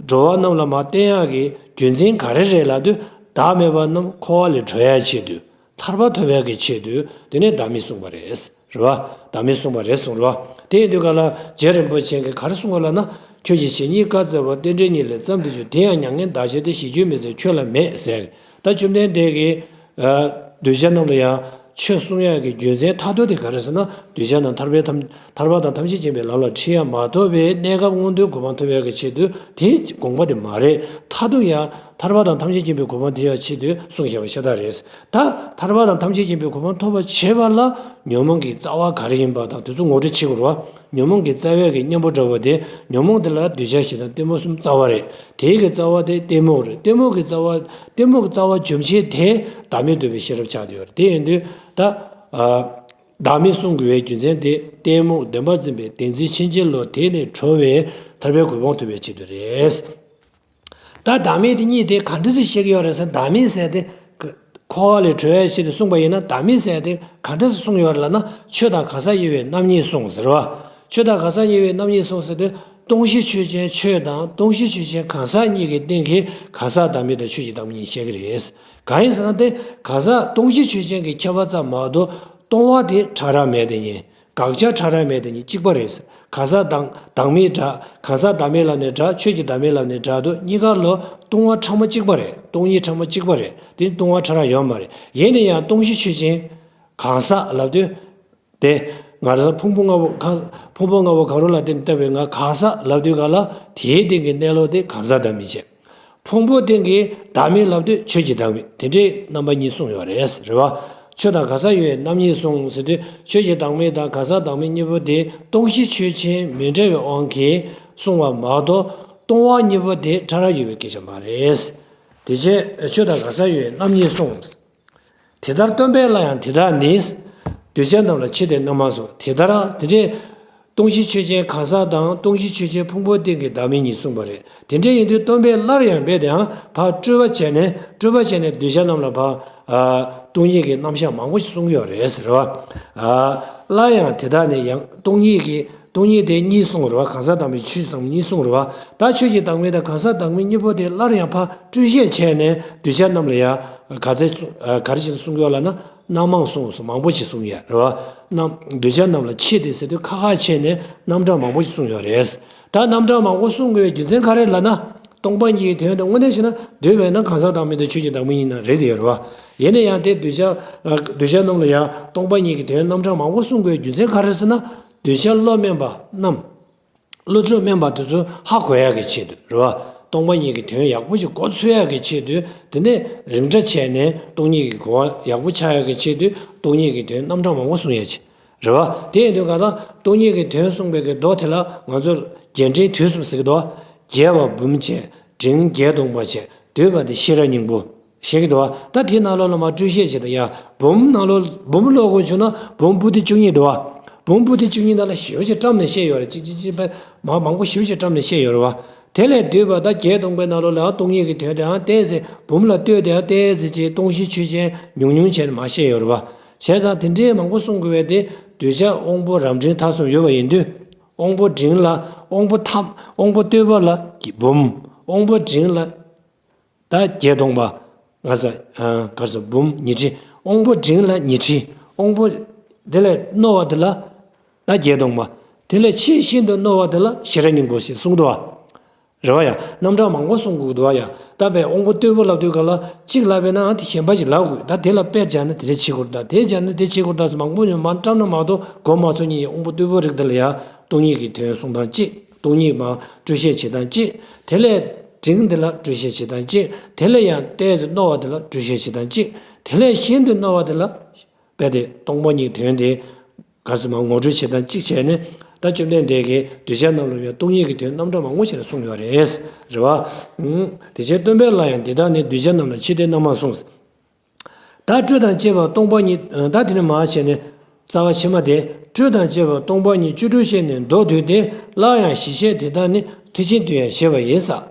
འགྲོ་བ་རྣམས་ལ་མར་བསྟན་ཡག་གི་རྒྱུ་མཚན་ག་རེ་རེད་ལབ་དུས། བདག་མེད་པ་རྣམས་འཁོར་བ་ལས་གྲོལ་ཡག་ཆེད་དུ། ཐར་པ་ཐོབ་ཡག་གི་ཆེད་དུ་དེ་ནས་བདག་མེད་གསུངས་པ་རེད། རེད་བ། བདག་མེད་གསུངས་པ་རེད་གསུངས་རེད་བ། དེ་ཡིན་དུས་ག་ལ་རྗེ་རིན་པོ་ཆེ་གིས་ག་རེ་གསུངས་པ་ལབ་ན། ཁྱོད་ཀྱི་ཇི་སྙེད་བཀའ་སྩལ་པ། རྟེན་འབྲེལ་ཉིད་ལས་བརྩམས་ཏེ་བྱུང་། དེ་ཡང་མྱ་ངན་འདའ་བྱེད་དེ། ཞེ་གྱུར་མི་འཛིན་ཁྱོད་ལ་མེད་ཟེར། ད་བཅོམ་ལྡན་འདས་ཀྱིས། ཨ། གདུལ་བྱ་རྣམས་ལ་ཡང་ཆོས་གསུང་ཡག་གི་རྒྱུ་མཚན་མཐར་ཐུག་དེ་ག་རེ་ཟེར་ན། གདུལ་བྱ་རྣམས་ཐར་པའི་ཐམས་ཐར་པ་དང་ཐམས་ཅད་མཁྱེན་པའི་ལམ་ལ་ཁྲིད་ཡག་མ་ཐོབ་པའི་གནས་སྐབས་སྔོན་དུ་གོ་འཕང་ཐོབ་ཡག་གི་ཆེད་དུ་དེའི་དགོངས་པ་དེ་མ་རེད། མཐར་ཐུག་ཡང་ཐར་པ་དང་ཐམས་ཅད་མཁྱེན་པའི་གོ་འཕང་ཐོབ་ཡག་ཆེད་དུ་གསུངས་བཞག་པ་ཤ་སྟག་རེད། ད་ཐར་པ་དང་ཐམས་ཅད་མཁྱེན་པའི་གོ་འཕང་ཐོབ་པར་བྱེད་པ་ལ་ཉོན་མོངས་ཀྱི་རྩ་བ་ག་རེ་ཡིན་པ་དང་དེ་ཚོ་ངོ་སྤྲོད་བྱེད་དགོས་རེད་བ། ཉོན་མོངས་ཀྱི་རྩ་བའི་གི་གཉེན་པོ་འདྲ་བོ་དེ། ཉོན་མོངས་དེ་ལ་གདུལ་བྱ་ཞེ་སྡང་གཏི་མུག་གསུམ་རྩ་བ་རེད། དེའི་གི་རྩ་བ་དེ་གཏི་མུག་རེད། གཏི་མུག་གི་རྩ་བ། གཏི་མུག་གི་རྩ་བ་འཇོམས་བྱེད་དེ་བདག་མེད་རྟོགས་པའི་ཤེས་རབ་ཆགས་བསྡད་ཡོད་རེད། དེ་ཡིན་དུས་ད། ཨ། བདག་མེད་གསུང་དགོས་པའི་རྒྱུ་མཚན་དེ་གཏི་མུག་བདེན་པར་འཛིན་པའི་བདེན་འཛིན་ཕྱིན་ཅི་ལོག་དེ་ནས་གྲོལ་བའི་ཐར་པའི་གོ་འཕང་ཐོབ་པའི་ཆེད་དུ་རེད། ད་བདག་མེད་དེ་གཉིས་དེ་ག་འདྲ་ཞིག་བཤད་ཀྱི་ཡོད་རེད་ཟེར། བདག་མེད་ཟེར་དེ་འཁོར་བ་ལས་གྲོལ་ཡག་ཆེད་དུ་གསུངས་པ་ཡིན་ན། བདག་མེད་ཟེར་དེ་ག་འདྲ་ཞིག་གསུངས་ཡོད་རེད་ལབ་ན། ཆོས་དང་གང་ཟག་དབྱེ་བས་རྣམ་གཉིས་གསུངས་ཟེར་བ། ཆོས་དང་གང་ཟག་དབྱེ་བས་རྣམ་གཉིས་གསུངས་ཟེར་དུས། སྟོང་གཞི་ཆོས་ཅན་ཆོས་དང་སྟོང་གཞི་ཆོས་ཅན་གང་ཟག་གཉིས་ཀྱི་སྟེང་གི་གང་ཟག་བདག་མེད་དང་ཆོས་ཀྱི་བདག་མེད་གཉིས་བཤད་ཀྱི་རེད། གང་ཡིན་ཟེར་ན་དེ་གང་ཟག་སྟོང་གཞི་ཆོས་ཅན་གྱི་ཁྱད་པར་ཙམ་མ་གཏོགས་སྟོང་པ་དེ་ཕྲ་རགས་མེད་དེ་ཉིད། དགག་བྱ་ཕྲ་རགས་མེད་དེ་གཉིས་གཅིག་པ་རེད། གང་ཟག་བདག་བདག་མེད་འདྲ། གང་ཟག་བདག་མེད་ལབ་ནས་འདྲ། ཆོས་ཀྱི་བདག་མེད་ལབ་ནས་འདྲ་འདུག་གཉིས་ཀ་ལོ་སྟོང་པ་ཕྲ་མོ་གཅིག་པ་རེད། སྟོང་ཉིད་ཕྲ་མོ་གཅིག་པ་རེད། དེ་སྟོང་པ་ཕྲ་རགས་ཡོད་མ་རེད། ཡིན་ན་ཡང་སྟོང་གཞི་ཆོས་ཅན་གང་ཟག་ལབ་དུས། དེ་ང་རང་ཚོ་ཕུང་པོ་ལྔ་པོ་གང་ཕུང་པོ་ལྔ་པོ་གང་རུང་ལ་བརྟེན་ནས་བཏགས་པའི་ང་གང་ཟག་ལབ་དུས་ག་ལ་དེའི་སྟེང་གི་གནས་ལུགས་དེ་གང་ཟག་བདག་མེད་བྱས། ཕུང་པོའི་སྟེང་གི་བདག་མེད་ལབ་དུས་ཆོས་ཀྱི་བདག་མེད་དེ་འདྲའི་རྣམ་པ་གཉིས་གསུངས་ཡོད་རེད། རེད་བ། ཆོས་དང་གང་ཟག་དབྱེ་བས་རྣམ་གཉིས་གསུངས་ཟེར་དུས་ཆོས་ཀྱི་བདག་མེད་དང་གང་ཟག་བདག་མེད་གཉིས་པོ་དེ་སྟོང་གཞི་ཆོས་ཅན་མི་འདྲ་བའི་དབང་གིས་གསུངས་པ་མ་གཏོགས་སྟོང་པ་གཉིས་པོ་དེ་ཕྲ་རགས་ཡོད་པའི་སྐད་ཆ་མ་རེད། དེ་བྱས་ཆོས་དང་གང་ཟག་དབྱེ་བས་རྣམ་གཉིས་གསུངས། དེ་ལྟར་སྟོན་པས་སླར་ཡང་དེ་དག་ནི། གདུལ་བྱ་རྣམས་ལ་ཕྱིས་ཏེ་རྣམ་མང་གསུངས། དེ་ལྟར་དེ་འདྲའི་སྟོང་གཞི་ཆོས་ཅན་གང་ཟག་དང་སྟོང་གཞི་ཆོས་ཅན་ཕུང་པོའི་སྟེང་གི་བདག་མེད་གཉིས་གསུངས་པ་རེད། དེ་འདྲ་ཡིན་དུས་སྟོན་པས་སླར་ཡང་རྦད་དེའང་ཕར་སྤྲོས་པ་བྱས་ནས་སྤྲོས་པ་བྱས་ནས་གདུལ་བྱ་རྣམས་ལ་ཕར་ཨ་སྟོང་ཉིད་ཀྱི་རྣམ་གཞག་མང་པོ་ཞིག་གསུངས་ཡོད་རེད་ཟེར་བ། ཨ་སླར་ཡང་དེ་དག་ནི་ཡང་སྟོང་ཉིད་ཀྱི་སྟོང་ཉིད་དེ་གཉིས་གསུངས་རེད་བ། གང་ཟག་བདག་མེད་ཆོས་ཀྱི་བདག་མེད་གཉིས་གསུངས་རེད་བ། ད་ཆོས་ཀྱི་བདག་མེད་དང་གང་ཟག་བདག་མེད་གཉིས་པོ་དེ་སླར་ཡང་ཕར་སྤྲོས་བཤད་བྱས་ནས་གདུལ་བྱ་རྣམས་ལ་ཡང་ག་ཚད་ག་རེ་བྱས་ནས་གསུངས་ཡོད་ལབ་ན། རྣམ་མང་གསུངས་སོ། མང་པོ་ཞིག་གསུངས་ཡོད་རེད་བ། རྣམ་གདུལ་བྱ་རྣམས་ལ་ཕྱིས་ཏེ་ཟེར་དུས་ཁ་ཁ་ཕྱེ་ནས་རྣམ་གྲངས་མང་པོ་ཞིག་གསུངས་ཡོད་རེད། ད་རྣམ་གྲངས་མང་པོ་གསུང་དགོས་པའི་རྒྱུ་མཚན་ག་རེ་ལབ་ན། སྟོང་པ་ཉིད་ཀྱི་དོན་དེ་དངོས་གནས་བྱས་ན་འདོད་པས་ན་གང་ཟག་བདག་མེད་དང་ཆོས་ཀྱི་བདག་མེད་གཉིས་ནང་རེད་དེ་ཡོད་རེད་བ། ཡིན་ན་ཡང་དེ་གདུལ་བྱ་གདུལ་བྱ་རྣམས་ལ་ཡང་སྟོང་པ་ཉིད་ཀྱི་དོན་རྣམ་གྲངས་མང་པོ་གསུང་དགོས་པའི་རྒྱུ་མཚན་ག་རེ་ཟེར་ན། གདུལ་བྱ་བློ་དམན་པ་རྣམས། བློ་གྲོས་དམན་པ་དེ་ཚོ་ཧ་གོ་ཡག་གི་ཆེད་དུ་རེད་བ། སྟོང་པ་ཉིད་ཀྱི་དོན་ཡག་པོ་ཞིག་གོ་ཚོད་ཡག་གི་ཆེད་དུ། དེ་ནས་རིམ་གྲོ་བྱས་ནས་སྟོང་ཉིད་ཀྱི་གོ་བ་ཡག་པོ་ཆགས་ཡག་གི་ཆེད་དུ་སྟོང་ཉིད་ཀྱི་དོན་རྣམ་གྲངས་མང་པོ་གསུང་ཡག་ཆེད། རེད་བ། དེ་ཡིན་དུས་ག་ལ་སྟོང་ཉིད་ཀྱི་དོན་གསུངས་པའི་གི་མདོ་དེ་ལ་ང་ཚོ་རྒྱས་འབྲིང་བསྡུས་གསུམ་ཟེར་གི་འདུག་བ། རྒྱས་པ་འབུམ་བྱས། འབྲིང་བརྒྱད་སྟོང་པ་བྱས། བསྡུས་པ་དེ་ཤེས་རབ་སྙིང་པོ། བཤད་ཀྱི་འདུག་བ། ད་དེའི་ནང་ལོགས་ལ་མར་སྤྲོས་བཤད་བྱེད་དང་ཡ། འབུམ་ནང་ལོགས་འབུམ་ཀློག་དགོས་བྱུང་ན་འབུམ་པོ་ཏི་བཅུ་གཉིས་འདུག་བ། འབུམ་པོ་ཏི་བཅུ་གཉིས་ནང་ལ་ཞེ་པོ་ཅིག་བཀྲམ་ནས་བཤད་ཡོད་རེད། ཅིག་ཅིག་ཅིག་པ་མང་མང་པོ་ཞེ་པོ་ཅིག་བཀྲམ་ནས་བཤད་ཡོད་རེད་བ། དེ་ལས་བསྡུས་པ་ད་བརྒྱད་སྟོང་པའི་ནང་ལོགས་ལ་སྟོང་ཉིད་ཀྱི་དོན་དེའང་ཏོག་ཙམ་འབུམ་ལ་ལྟོས་ཏེའང་ཏོག་ཙམ་ཅིག་སྟོང་བཞི་ཆོས་ཅན་ཉུང་ཉུང་བྱས་ནས་མར་བཤད་ཡོད་རེད་བ། བྱས་ཙང་དེ་འདྲའི་མང་པོ་གསུང་དགོས་པས་དེ་གདུལ་བྱ་དབང་པོ་རབ་འབྲིང་ཐ་གསུམ་ཡོད་པ་ཡིན་དུས། དབང་པོ་འབྲིང་ལ་དབང་པོ་ཐ་དབང་པོ་སྟོད་པ་ལ་འབུམ། དབང་པོ་འབྲིང་ལ་ད་བརྒྱད་སྟོང་པ། ང་ས་ཨ་ག་ས་འབུམ་ཉི་ཁྲི། དབང་པོ་འབྲིང་ལ་ཉི་ཁྲི། དབང་པོ་དེ་ལས་རྣོ་བ་དེ་ལ་ད་བརྒྱད་སྟོང་པ། དེ་ལས་ཆེས་ཤིན་ཏུ་རྣོ་བ་དེ་ལ་ཤེས་རབ་སྙིང་པོ་ཞེས་གསུངས་འདུག་བ། རེད་བ་ཡ། རྣམ་གྲངས་མང་པོ་གསུང་དགོས་འདུག་བ་ཡ། ད་པའི་དབང་པོ་སྟོད་པ་ལབ་དུས་ག་ལ་གཅིག་ལབ་པས་ན་ཨ་དེ་གཞན་པ་ཞིག་ལབ་དགོས། ད་དེ་ལ་དཔེ་སྦྱར་ན་དེ་འདྲ་བྱེད་དགོས། ད་དེ་སྦྱར་ན་དེ་བྱེད་དགོས། ད་མང་པོ་ཉོན་མ་བཀྲམ་ན་མ་གཏོགས་གོ་མ་ཚོད་ཉིད་ཀྱི་དབང་པོ་སྟོད་པ་རིགས་དེ་ལ་ཡ། སྟོང་ཉིད་ཀྱི་དོན་གསུང་སྟངས་གཅིག་སྟོང་ཉིད་མ་སྤྲོས་བཤད་བྱེད་སྟངས་གཅིག་དེ་ལས་འབྲིང་དེ་ལ་སྤྲོས་བཤད་བྱེད་སྟངས་གཅིག་དེ་ལས་ཡང་ཏོག་ཙམ་རྣོ་བ་དེ་ལ་སྤྲོས་བཤད་བྱེད་སྟངས་གཅིག་དེ་ལས་ཤིན་ཏུ་རྣོ་བ་དེ་ལ། དཔེ་དེ་སྟོང་པ་ཉིད་དོན་དེ། ག་ཟེར་མ་ངོ་སྤྲོད་བྱེད་སྟངས་གཅིག་བྱས་ནས། ད་བཅོམ་ལྡན་འདས་ཀྱིས་གདུལ་བྱ་རྣམས་ལ་ཡང་སྟོང་ཉིད་ཀྱི་དོན་རྣམ་གྲངས་མང་པོ་ཞིག་གསུངས་ཡོད་རེད། རེད་བ། ཨང་། དེ་བཞིན་སྟོན་པས་སླར་ཡང་འདི་ལྟར་ནི་གདུལ་བྱ་རྣམས་ལ་ཕྱིར་དེ་རྣམ་པར་གསུངས། ད་སྤྲོས་དང་བཅས་པ་སྟོང་པ་ཉིད། ད་དེ་ནས་མར་བྱས་ནས། རྩ་བ་ཕྱི་མ་དེ། སྤྲོས་དང་བཅས་པ་སྟོང་པ་ཉིད་བཅུ་དྲུག་བཤད་ནས་མདོ་བསྡུས་ཏེ། སླར་ཡང་ཞིབ་བཤད་དེ་ལྟར་ནི་ཐེག་ཆེན་དུ་ཡང་བཞེད་པ་ཡིན་ས།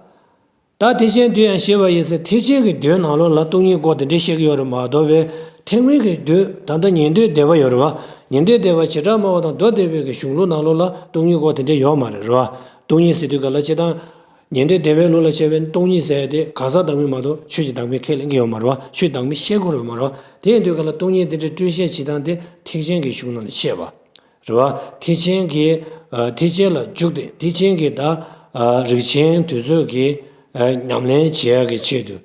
ད་ཐེག་ཆེན་དུ་ཡང་བཞེད་པ་ཡིན་ཟེར། ཐེག་ཆེན་གྱི་མདོའི་ནང་ལོགས་ལ་སྟོང་ཉིད་སྐོར་དེ་འདྲ་བཤད་ཀྱི་ཡོད་རེད་མ་གཏོགས་པའི། ཐེག་དམན་གྱི་མདོ་ད་ལྟ་ཉན་ཐོས་སྡེ་པ་ཡོད་རེད་བ། ཉན་ཐོས་སྡེ་པ་བྱེ་བྲག་སྨྲ་བ་དང་མདོ་སྡེ་པའི་གི་གཞུང་ལུགས་ནང་ལོགས་ལ་སྟོང་ཉིད་སྐོར་དེ་འདྲ་ཡོད་མ་རེད། རེད་བ། སྟོང་ཉིད་ཟེར་དུས་ག་ལ་བྱེད་སྟངས། ཉན་ཐོས་སྡེ་པའི་ལུགས་ལ་བྱས་པའི་སྟོང་ཉིད་ཟེར་ཏེ་གང་ཟག་བདག་མེད་མ་གཏོགས་ཆོས་ཀྱི་བདག་མེད་ཁས་ལེན་གྱི་ཡོད་མ་རེད་བ། ཆོས་བདག་མེད་བཤད་ཀྱི་ཡོད་མ་རེད་བ། དེ་ཡིན་དུས་ག་ལ་སྟོང་ཉིད་དེ་འདྲ་སྤྲོས་བཤད་བྱེད་སྟངས་དེ་ཐེག་ཆེན་གྱི་གཞུང་ནང་ལ་བཤད་པ། རེད་བ། ཐེག་ཆེན་གྱི། ཨ། ཐེག་ཆེན་ལ་འཇུག་སྟེ་ཐེག་ཆེན་གྱི་ད། ཨ། རིགས་ཆེན་དེ་ཚོ་གི། ཨ། ཉམས་ལེན་བྱེད་ཡག་གི་ཆེད་དུ།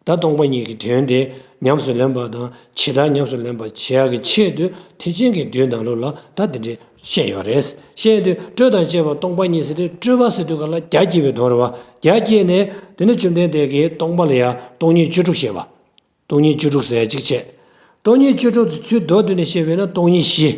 ད་སྟོང་པ་ཉིད་ཀྱི་དོན་དེ་ཉམས་སུ་ལེན་པ་དང་ཇི་ལྟར་ཉམས་སུ་ལེན་པ་བྱེད་ཡག་གི་ཆེད་དུ་ཐེག་ཆེན་གྱི་མདོའི་ནང་ལོགས་ལ་ད་དེ་འདྲས་བཤད་ཡོད་རེད། བཤད་དུས་སྤྲོས་དང་བཅས་པ་སྟོང་པ་ཉིད་ཟེར་དུས་སྤྲོས་པ་ཟེར་དུས་ག་ལ་རྒྱ་བསྐྱེད་པའི་དོན་རེད་བ། རྒྱ་བསྐྱེད་ནས་དེ་ནས་བཅོམ་ལྡན་འདས་ཀྱིས་སྟོང་པ་ལ་ཡང་སྟོང་ཉིད་བཅུ་དྲུག་བཤད་པ། སྟོང་ཉིད་བཅུ་དྲུག་ཟེར་གཅིག་བྱས། སྟོང་ཉིད་བཅུ་དྲུག་དེ་ཚུར་མདོར་བསྡུས་ནས་བཤད་པས་ན་སྟོང་ཉིད་བཞི།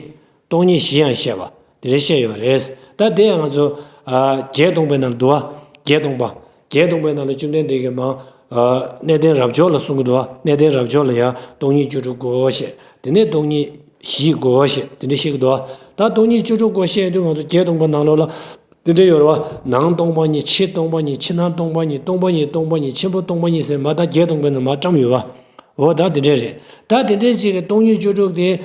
སྟོང་ཉིད་བཞི་ཡང་བཤད་པ། དེ་འདྲ་བཤད་ཡོད་རེད། ད་དེ་ཡང་ང་ཚོ། ཨ། བརྒྱད་སྟོང་པའི་ནང་འདུག་བ། བརྒྱད་སྟོང་པ། བརྒྱད་སྟོང་པའི་ནང་ལ་བཅོམ་ལྡན་འདས་ཀྱིས་མ། ཨ། གནས་བརྟན་རབ་འབྱོར་ལ་གསུང་གི་འདུག་བ། གནས་བརྟན་རབ་འབྱོར་ལ་ཡང་སྟོང་ཉིད་བཅུ་དྲུག་གོ་བཤད། དེ་ནས་སྟོང་ཉིད་བཞི་གོ་བཤད། དེ་འདྲ་བཤད་ཀྱི་འདུག་བ། ད་སྟོང་ཉིད་བཅུ་དྲུག་གོ་བཤད་དུས་ང་ཚོ་བརྒྱད་སྟོང་པ་ནང་ལོགས་ལ། དེ་འདྲ་ཡོད་རེད་བ། ནང་སྟོང་པ་ཉིད། ཕྱི་སྟོང་པ་ཉིད། ཕྱི་ནང་སྟོང་པ་ཉིད། སྟོང་པ་ཉིད་སྟོང་པ་ཉིད། ཆེན་པོ་སྟོང་པ་ཉིད་ཟེར་མ་ད་བརྒྱད་སྟོང་པའི་ནང་མ་བཀྲམ་ཡོད་བ། འོ་ད་དེ་འདྲ་རེད། ད་དེ་འདྲ་ཅིག་གི་སྟོང་ཉིད་བཅུ་དྲུག་དེ།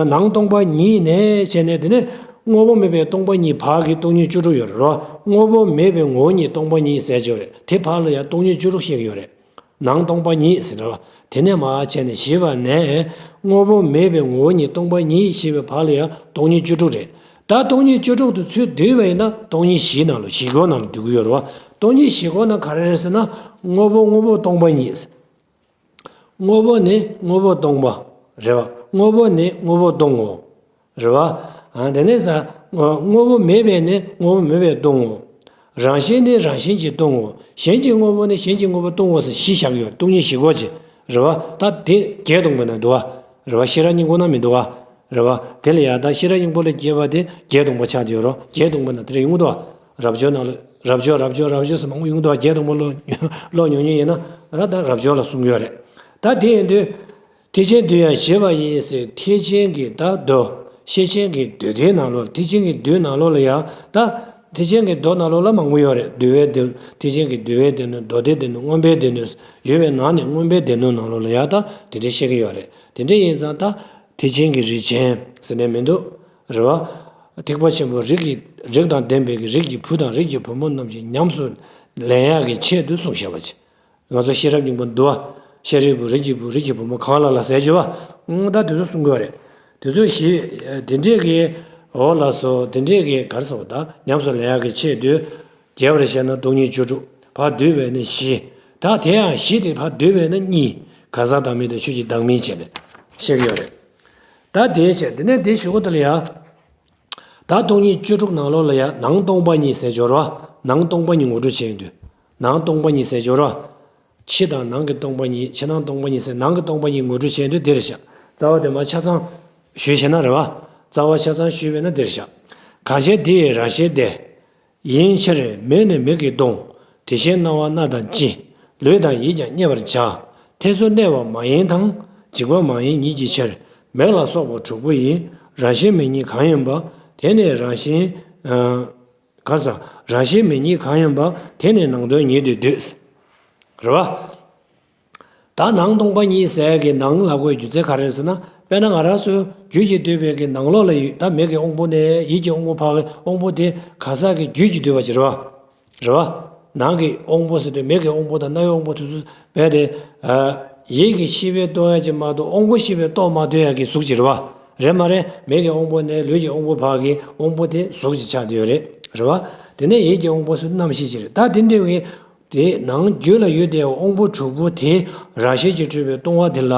ནང་སྟོང་པ་ཉིད་ནས་བྱས་ནས་དེ་ནས་དངོས་པོ་མེད་པའི་སྟོང་པ་ཉིད་བར་གྱི་སྟོང་ཉིད་བཅུ་དྲུག་ཡོད་རེད་རོ། དངོས་པོ་མེད་པའི་ངོ་བོ་ཉིད་སྟོང་པ་ཉིད་ཟེར་གྱི་ཡོད་རེད། དེ་བར་ལ་ཡང་སྟོང་ཉིད་བཅུ་དྲུག་བཤད་ཀྱི་ཡོད་རེད། ནང་སྟོང་པ་ཉིད་ཟེར་བ། དེ་ནས་མར་བྱས་ནས་ཞེས་པ་ནས། དངོས་པོ་མེད་པའི་ངོ་བོ་ཉིད་སྟོང་པ་ཉིད་ཞེས་པའི་བར་ལ་ཡང་སྟོང་ཉིད་བཅུ་དྲུག་རེད། ད་སྟོང་ཉིད་བཅུ་དྲུག་ཏུ་ཚུར་བསྡུས་པ་ཡིན་ན་སྟོང་ཉིད་བཞིའི་ནང་ལ་བཞི་སྐོར་ནང་ལ་བསྡུ་གི་ཡོད་རེད་བ། སྟོང་ཉིད་བཞི་སྐོར་ནང་ག་རེ་རེད་ཟེར་ན། དངོས་པོ་དངོས་པོ་སྟོང་པ་ཉིད། དངོས་པོ་ནི་དངོས་པོ་སྟོང་པ་རེད་བ། དངོས་པོ་ནི་དངོས་པོ་སྟོང་ངོ་། རེད་བ། ཨ། དེ་ནས་ས། དངོས་པོ་མེད་པས་ནི་དངོས་པོ་མེད་པས་སྟོང་ངོ་། རང་བཞིན་ནི་རང་བཞིན་གྱིས་སྟོང་ངོ་། གཞན་གྱི་དངོས་པོ་ནི་གཞན་གྱི་དངོས་པོ་སྟོང་ངོ་ཟེར་བཞི་བཞག་ཡོད། སྟོང་ཉིད་བཞི་སྐོར་གྱི། རེད་བ། ད་དེ་བརྒྱད་སྟོང་པའི་ནང་འདུག་བ། རེད་བ། ཤེས་རབ་སྙིང་པོ་ན་མི་འདུག་བ། རེད་བ། དེ་ལ་ཡང་ད་ཤེས་རབ་སྙིང་པོ་ལས་བརྒྱད་པ་དེ་བརྒྱད་སྟོང་པ་ཆགས་ཏེ་ཡོད་རོ། བརྒྱད་སྟོང་པའི་ནང་དེ་རེ་ཡོང་གི་འདུག་བ། རབ་འབྱོར་ནང་ལ། རབ་འབྱོར་རབ་འབྱོར་རབ་འབྱོར་ཟེར་མང་པོ་ཡོང་གི་འདུག་བ། བརྒྱད་སྟོང་པ་ཀློག་ཀློག་ཉུང་ཉུང་ཡིན་ན། ད་ད་རབ་འབྱོར་ལ་གསུང་གི་ཡོད་རེད། ད་དེ་ཡིན་དུས། ཐེག་ཆེན་དུ་ཡང་བཞེད་པ་ཡིན་ཟེར། ཐེག་ཆེན་གྱི་ད་མདོ། ཤེར་ཕྱིན་གྱི་མདོ་སྡེའི་ནང་ལོགས། ཐེག་ཆེན་གྱི་མདོའི་ནང་ལོགས་ལ་ཡང་ད། ཐེག་ཆེན་གྱི་མདོ་ནང་ལོགས་ལ་མང་པོ་ཡོད་རེད། འདུལ་བའི་སྡེ། ཐེག་ཆེན་གྱི་འདུལ་བའི་སྡེ་སྣོད། མདོ་སྡེའི་སྡེ་སྣོད། མངོན་པའི་སྡེ་སྣོད། ཡོད་པའི་ནང་ནས་མངོན་པའི་སྡེ་སྣོད་ནང་ལོགས་ལ་ཡང་ད་དེ་འདྲ་བཤད་ཀྱི་ཡོད་རེད། དེ་འདྲ་ཡིན་ཙང་ད། ཐེག་ཆེན་གྱི་རིགས་ཆེན་ཟེར་ནས་མི་འདུག་རེད་བ། ཐེག་པ་ཆེན་པོ་རིགས་ཀྱི། རིགས་དང་ལྡན་པའི་གི་རིགས་ཀྱི་བུ་དང་རིགས་ཀྱི་བུ་མོ་རྣམས་ཀྱི་ཉམས་སུ་ལེན་ཡག་གི་ཆེད་དུ་གསུངས་བཞག་པ་ཅིག་ང་ཚོ་ཤེས་རབ་སྙིང་པོ་འདུལ་བ། ཤཱ་རིའི་བུ། རིགས་ཀྱི་བུ། རིགས་ཀྱི་བུ་མོ་གང་ལ་ལ་ཟེར་བརྗོད་པ། ཨང་། ད་དེ་ཚོ་གསུང་དགོས་རེད། དེ་ཚོ་ཞིག་དེ་འདྲས་ཀྱི། འོ་ལགས་སོ། དེ་འདྲས་ཀྱི་ག་རེ་ཟེར་བ། ད་ཉམས་སུ་ལེན་ཡག་གི་ཆེད་དུ། རྒྱས་པར་བཤད་ན་སྟོང་ཉིད་བཅུ་དྲུག་ཕར་བསྡུས་པས་ན་བཞི། ད་དེ་ཡང་བཞི་དེ་ཕར་བསྡུས་པས་ན་གཉིས། གང་ཟག་བདག་མེད་དང་ཆོས་ཀྱི་བདག་མེད་བྱས་ནས་བཤད་ཀྱི་ཡོད་རེད། ད་དེ་བྱས། དེ་ནས་དེ་ཞུ་གོ་ད་ལ་ཡ། ད་སྟོང་ཉིད་བཅུ་དྲུག་ནང་ལོགས་ལ་ཡང་ནང་སྟོང་པ་ཉིད་ཟེར་སྦྱོར་བ། ནང་སྟོང་པ་ཉིད་ངོ་སྤྲོད་བྱས་ཡོང་དུས། ནང་སྟོང་པ་ཉིད་ཟེར་སྦྱོར་བ། ཕྱི་དང་ནང་གི་སྟོང་པ་ཉིད། ཕྱི་ནང་སྟོང་པ་ཉིད་ཟེར། ནང་གི་སྟོང་པ་ཉིད་ངོ་སྤྲོད་བྱས་ཡོང་དུས་འདིར་བཞག་རྩ་བ་དེ་མ་ཆ་ཚང་ཞུས་བྱས་ན་རེད་བ། རྩ་བ་ཆ་ཚང་ཞུས་པས་ན་འདིར་བཞག་གང་ཕྱིར་དེ་ཡི་རང་བཞིན་ཏེ། ཡིན་ཕྱིར་མིག་ནི་མིག་གིས་མཐོང་། དེ་བཞིན་རྣ་བ་སྣ་དང་ལྕེ། ལུས་དང་ཡིད་ཀྱང་རྙེད་པར་བྱ། ཐེ་ཚོམ་གནས་པ་མ་ཡིན་དང་། འཇིགས་པ་མ་ཡིན་ཉིད་ཀྱི་ཕྱིར། མིག་ལ་སོགས་པ་དྲུག་པོ་ཡི། རང་བཞིན་མིག་ཉིད་གང་ཡིན་པ། དེ་ནི་རང་བཞིན། ག་ས། རང་བཞིན་མིག་ཉིད་གང་ཡིན་པ། དེ་ནི་ནང་དོན་ཉིད་དུ་འདོད། རེད་བ། ད་ནང་སྟོང་པ་ཉིད་ཟེར་གི་ནང་ལབ་དགོས་རྒྱུ་མཚན་ག་རེ་རེད་ཟེར་ན། དཔེར་ན་ང་རང་ཚོའི་རྒྱུད་ཀྱིས་བསྡུས་པའི་གི་ནང་ལོགས་ལ་ཡོད་ད་མིག་གི་དབང་པོ་ནས་ཡིད་ཀྱི་དབང་པོ་བར་གྱི་དབང་པོ་དེ་གང་ཟག་གི་རྒྱུད་ཀྱིས་བསྡུས་པ་ཅིག་རེད་བ། རེད་བ། ནང་གི་དབང་པོ་ཟེར་དུས་མིག་གི་དབང་པོ་དང་རྣ་བའི་དབང་པོ་དེ་ཚོ་བས་ཏེ། ཡིད་ཀྱི་ཤེས་པས་རྟོགས་ཡ་ཅིག་མ་གཏོགས་དབང་པོ་ཤེས་པས་རྟོགས་མ་ཐུབ་ཡ་གི་གཟུགས་ཅིག་རེད་བ། རེད་མ་རེད། མིག་གི་དབང་པོ་ནས་ལུས་ཀྱི་དབང་པོ་བར་གྱི་དབང་པོ་དེ་གཟུགས་ཅིག་ཆགས་བསྡད་ཡོད་རེད། རེད་བ། དེ་ནས་ཡིད་ཀྱི་དབང་པོ་ཟེར་དུས་རྣམ་ཤེས་ཅིག་རེད། ད་དེ་འདྲ་བའི། དེ་ནང་རྒྱུད་ལ་ཡོད་དེ་དབང་པོ་དྲུག་པོ་དེ་རང་བཞིན་གྱིས་གྲུབ་པའི་སྟོང་པ་དེ་ལ།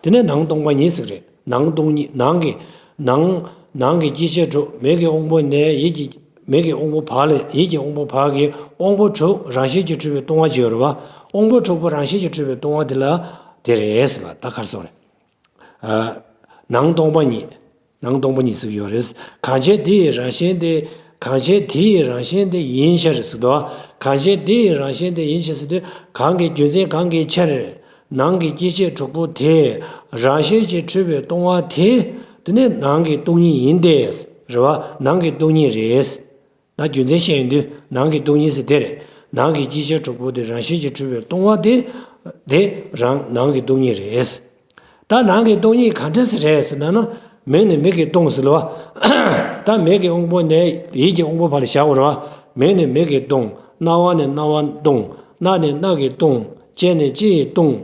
དེ་ནས་ནང་སྟོང་པ་ཉིད་ཟེར་རེད། ནང་སྟོང་ཉིད་ནང་གི། ནང་། ནང་གི་སྐྱེ་མཆེད་དྲུག་མིག་གི་དབང་པོ་ནས་ཡིད་ཀྱི། མིག་གི་དབང་པོ་བར་ལ་ཡིད་ཀྱི་དབང་པོ་བར་གྱི་དབང་པོ་དྲུག་རང་བཞིན་གྱིས་གྲུབ་པའི་སྟོང་པ་ཅིག་ཡོད་རེད་བ། དབང་པོ་དྲུག་པོ་རང་བཞིན་གྱིས་གྲུབ་པའི་སྟོང་པ་དེ་ལ། དེ་རེད་ཟེར་ལ་ད་ག་རེ་ཟེར་བ་རེད། ནང་སྟོང་པ་ཉིད། ནང་སྟོང་པ་ཉིད་ཟེར་གྱི་ཡོད་རེད། གང་ཕྱིར་དེ་ཡི་རང་བཞིན་ཏེ། གང་ཕྱིར་དེ་ཡི་རང་བཞིན་ཏེ་ཡིན་ཕྱིར་ཟེར་དོ། གང་ཕྱིར་དེ་ཡི་རང་བཞིན་ཏེ་ཡིན་ཕྱིར་ཟེར་དུས་གང་གི་རྒྱུ་མཚན་གང་གི་ཕྱིར། ནང་གི་སྐྱེ་མཆེད་དྲུག་པོ་དེ་རང་བཞིན་གྱིས་གྲུབ་པའི་སྟོང་པ་དེ། དེ་ནི་ནང་གི་སྟོང་ཉིད་ཡིན་ཏེ། རེད་བ། ནང་གི་སྟོང་ཉིད་རེད། ད་རྒྱུ་མཚན་བཤད་ཡོང་དུས་ནང་གི་སྟོང་ཉིད་ཟེར་དེ་རེད། ནང་གི་སྐྱེ་མཆེད་དྲུག་པོ་དེ་རང་བཞིན་གྱིས་གྲུབ་པའི་སྟོང་པ་དེ། དེ་རང་ནང་གི་སྟོང་ཉིད་རེད། ད་ནང་གི་སྟོང་ཉིད་ག་འདྲ་ཟེར་རེད་ཟེར་ན་ན། མིག་ནི་མིག་གིས་མཐོང་ཟེར་ལ་བ། ད་མིག་གི་དབང་པོ་ནས་ཡིད་ཀྱི་དབང་པོ་བར་ལ་བཞག་དགོས་རེད་བ། མིག་ནི་མིག་གིས་མཐོང་། རྣ་བ་ནི་རྣ་བ་མཐོང་། སྣ་ནི་སྣ་གིས་མཐོང་། ལྕེ་ནི་ལྕེ་ཡིས་མཐོང་།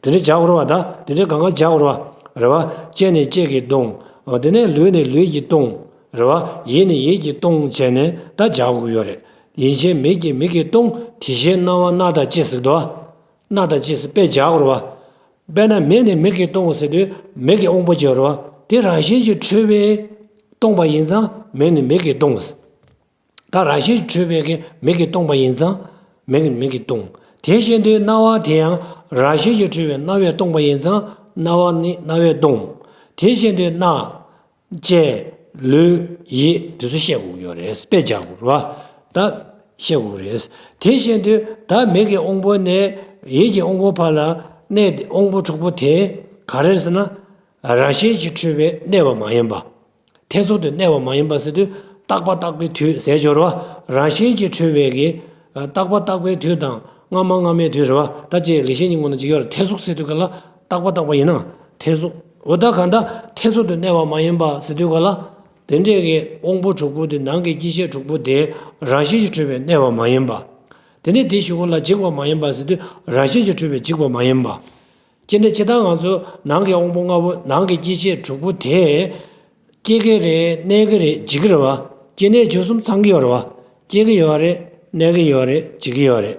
དེ་འདྲ་བྱ་དགོས་རེད་བ། ད་དེ་འདྲ་གང་ག་བྱ་དགོས་རེད་བ། རེད་བ། ལྕེ་ནི་ལྕེ་གིས་མཐོང་། འོ་དེ་ནས་ལུས་ནི་ལུས་ཀྱིས་མཐོང་། རེད་བ། ཡིད་ནི་ཡིད་ཀྱིས་མཐོང་བྱས་ནས་ད་བྱ་དགོས་ཀྱི་ཡོད་རེད། ཡིན་ཕྱིར་མིག་གིས་མིག་གིས་མཐོང་། དེ་བཞིན་རྣ་བ་སྣ་དང་ལྕེ་ཟེར་དོ། སྣ་དང་ལྕེ་ཟེར་དཔེ་བྱ་དགོས་རེད་བ། དཔེར་ན་མིག་ནི་མིག་གིས་མཐོང་ཟེར་དུས་མིག་གི་དབང་པོ་ཅིག་ཡོད་རེད་བ། དེ་རང་བཞིན་གྱིས་གྲུབ་པས་སྟོང་པ་ཡིན་ཙང་མིག་ནི་མིག་གིས་མཐོང་། ད་རང་བཞིན་གྱིས་གྲུབ་པའི་གི་མིག་གིས་སྟོང་པ་ཡིན་ཙང་མིག་ནི་མིག་གིས་མཐོང་། དེ་བཞིན་དུ་རྣ་བ་དེ་ཡང་རང་བཞིན་གྱིས་གྲུབ་པའི་རྣ་བས་སྟོང་པ་ཡིན་ཙང་རྣ་བ་ནི་རྣ་བས་མཐོང་། དེ་བཞིན་དུ་སྣ། ལྕེ། ལུས། ཡིད་དེ་ཚོ་བཤད་དགོས་ཀྱི་ཡོད་རེད། དཔེ་བྱ་དགོས་རེད་བ། ད་བཤད་དགོས་རེད། དེ་བཞིན་དུ་ད་མིག་གི་དབང་པོ་ནས་ཡིད་ཀྱི་དབང་པོ་བར་ལ་གནས་ཏེ་དབང་པོ་དྲུག་པོ་དེ་ག་རེ་རེད་ཟེར་ན། རང་བཞིན་གྱིས་གྲུབ་པའི་གནས་པ་མ་ཡིན་པ། ཐེ་ཚོམ་དུ་གནས་པ་མ་ཡིན་པ་ཟེར་དུས་རྟག་པ་རྟག་པའི་དུས་ཟེར་སྦྱོར་བ། རང་བཞིན་གྱིས་གྲུབ་པའི་གི། རྟག་པ་རྟག་པའི་དུས་དང་སྔ་མ་སྔ་མའི་དུས་རེད་བ། ད་ཅེས་ལེགས་བཤད་སྙིང་པོ་ན་ཅིག་ཡོད་རེད། ཐེ་ཚོམ་ཟེར་དུས་ག་ལ་རྟག་པ་རྟག་པ་ཡིན་ན་ཐེ་ཚོམ། འོ་ད་གང་ལྟར་ཐེ་ཚོམ་དུ་གནས་པ་མ་ཡིན་པ་ཟེར་དུས་ག་ལ། དེ་འདྲས་ཀྱི་དབང་པོ་དྲུག་པོ་དེ་ནང་གི་སྐྱེ་མཆེད་དྲུག་པོ་དེ་རང་བཞིན་གྱིས་གྲུབ་པའི་གནས་པ་མ་ཡིན་པ། དེ་ནས་དེ་གཞུག་གུ་ལ་འཇིག་པ་མ་ཡིན་པ་ཟེར་དུས་རང་བཞིན་གྱིས་གྲུབ་པའི་འཇིག་པ་མ་ཡིན་པ། སྐྱེ་གནས་ཇི་ལྟར་ང་ཚོ་ནང་གི་དབང་པོ་ལྔ་པོ་ནང་གི་སྐྱེ་མཆེད་དྲུག་པོ་དེ། སྐྱེ་གི་རེད། གནས་གི་རེད། འཇིག་གི་རེད་བ། སྐྱེ་གནས་འབྱུང་གསུམ་ཚང་གི་ཡོད་རེད་བ། སྐྱེ་གི་ཡོད་རེད། གནས་གི་ཡོད་རེད། འཇིག་གི་ཡོད་རེད།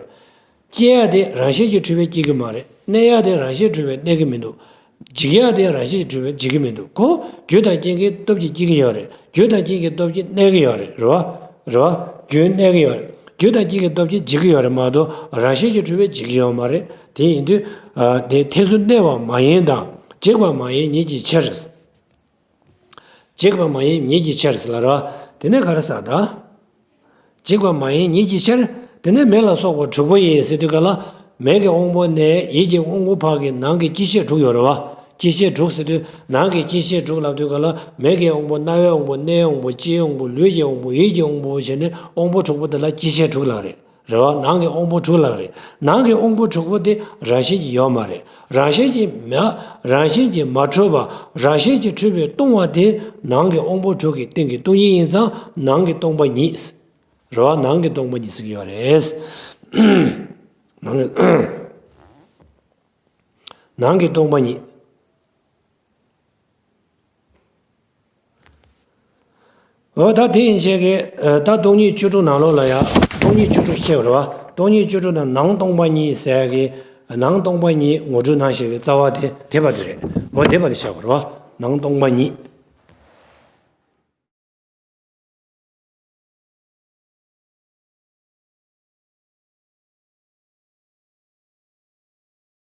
སྐྱེ་ཡ་དེ་རང་བཞིན་གྱིས་གྲུབ་པའི་སྐྱེ་གི་མ་རེད། གནས་ཡ་དེ་རང་བཞིན་གྲུབ་པའི་གནས་གི་མི་འདུག་འཇིག་ཡ་དེ་རང་བཞིན་གྱིས་གྲུབ་པའི་འཇིག་གི་མི་འདུག་གོ། རྒྱུ་དང་རྐྱེན་གྱི་སྟོབས་ཀྱིས་སྐྱེ་གི་ཡོད་རེད། རྒྱུ་དང་རྐྱེན་གྱི་སྟོབས་ཀྱིས་གནས་གི་ཡོད་རེད། རེད་བ། རེད་བ། རྒྱུ་གནས་གི་ཡོད་རེད། རྒྱུ་དང་རྐྱེན་གྱི་སྟོབས་ཀྱིས་འཇིག་གི་ཡོད་རེད་མ་གཏོགས་རང་བཞིན་གྱིས་གྲུབ་པའི་འཇིག་གི་ཡོད་མ་རེད། དེ་ཡིན་དུས། དེ་ཐེ་ཚོམ་གནས་པ་མ་ཡིན་དང་འཇིག་པ་མ་ཡིན་ཉིད་ཀྱི་ཕྱིར། འཇིག་པ་མ་ཡིན་ཉིད་ཀྱི་ཕྱིར་ཟེར་ལ་རོ། དེ་ནས་ག་རེ་ཟེར་ད། འཇིག་པ་མ་ཡིན་ཉིད་ཀྱི་ཕྱིར། དེ་ནས་མིག་ལ་སོགས་པ་དྲུག་པོ་ཡིན་ཟེར་དུས་ག་ལ། མིག་གི་དབང་པོ་ནས་ཡིད་ཀྱི་དབང་པོ་བར་གྱི་ནང་གི་སྐྱེ་མཆེད་དྲུག་ཡོད་རེད་བ། སྐྱེ་མཆེད་དྲུག་ཟེར་དུས་ནང་གི་སྐྱེ་མཆེད་དྲུག་ལབ་དུས་ག་ལ་མིག་གི་དབང་པོ་རྣ་བའི་དབང་པོ་སྣའི་དབང་པོ་ལྕེའི་དབང་པོ་ལུས་ཀྱི་དབང་པོ་ཡིད་ཀྱི་དབང་པོ་བྱས་ནས་དབང་པོ་དྲུག་པོ་དེ་ལ་སྐྱེ་མཆེད་དྲུག་ལབ་རེད། རེད་བ། ནང་གི་དབང་པོ་དྲུག་ལབ་རེད། ནང་གི་དབང་པོ་དྲུག་པོ་དེ་རང་བཞིན་གྱིས་ཡོད་མ་རེད། རང་བཞིན་གྱིས་མ། རང་བཞིན་གྱིས་མ་གྲུབ་པ། རང་བཞིན་གྱིས་གྲུབ་པའི་སྟོང་པ་དེ་ནང་གི་དབང་པོ་དྲུག་གི་སྟེང་གི་སྟོང་ཉིད་ཡིན་ཙང་ནང་གི་སྟོང་པ་ཉིད། རེད་བ། ནང་གི་སྟོང་པ་ཉིད་ཟེར་གྱི་ཡོད་རེད། ནང་གི་ནང་གི་སྟོང་པ་ཉིད། འོ་ད་དེ་ཡིན་ཞེས་ཀྱི། ད་སྟོང་ཉིད་བཅུ་དྲུག་ནང་ལོགས་ལ་ཡ། སྟོང་ཉིད་བཅུ་དྲུག་ཤེས་པ་རེད་བ། སྟོང་ཉིད་བཅུ་དྲུག་ནང་ནང་སྟོང་པ་ཉིད་ཟེར་གྱི། ནང་སྟོང་པ་ཉིད་ངོ་སྤྲོད་གནང་ཞེས་པའི་རྩ་བ་དེ་དེ་པ་དེ་རེད། འོ་དེ་པ་དེ་བཞག་པ་རེད་བ། ནང་སྟོང་པ་ཉིད།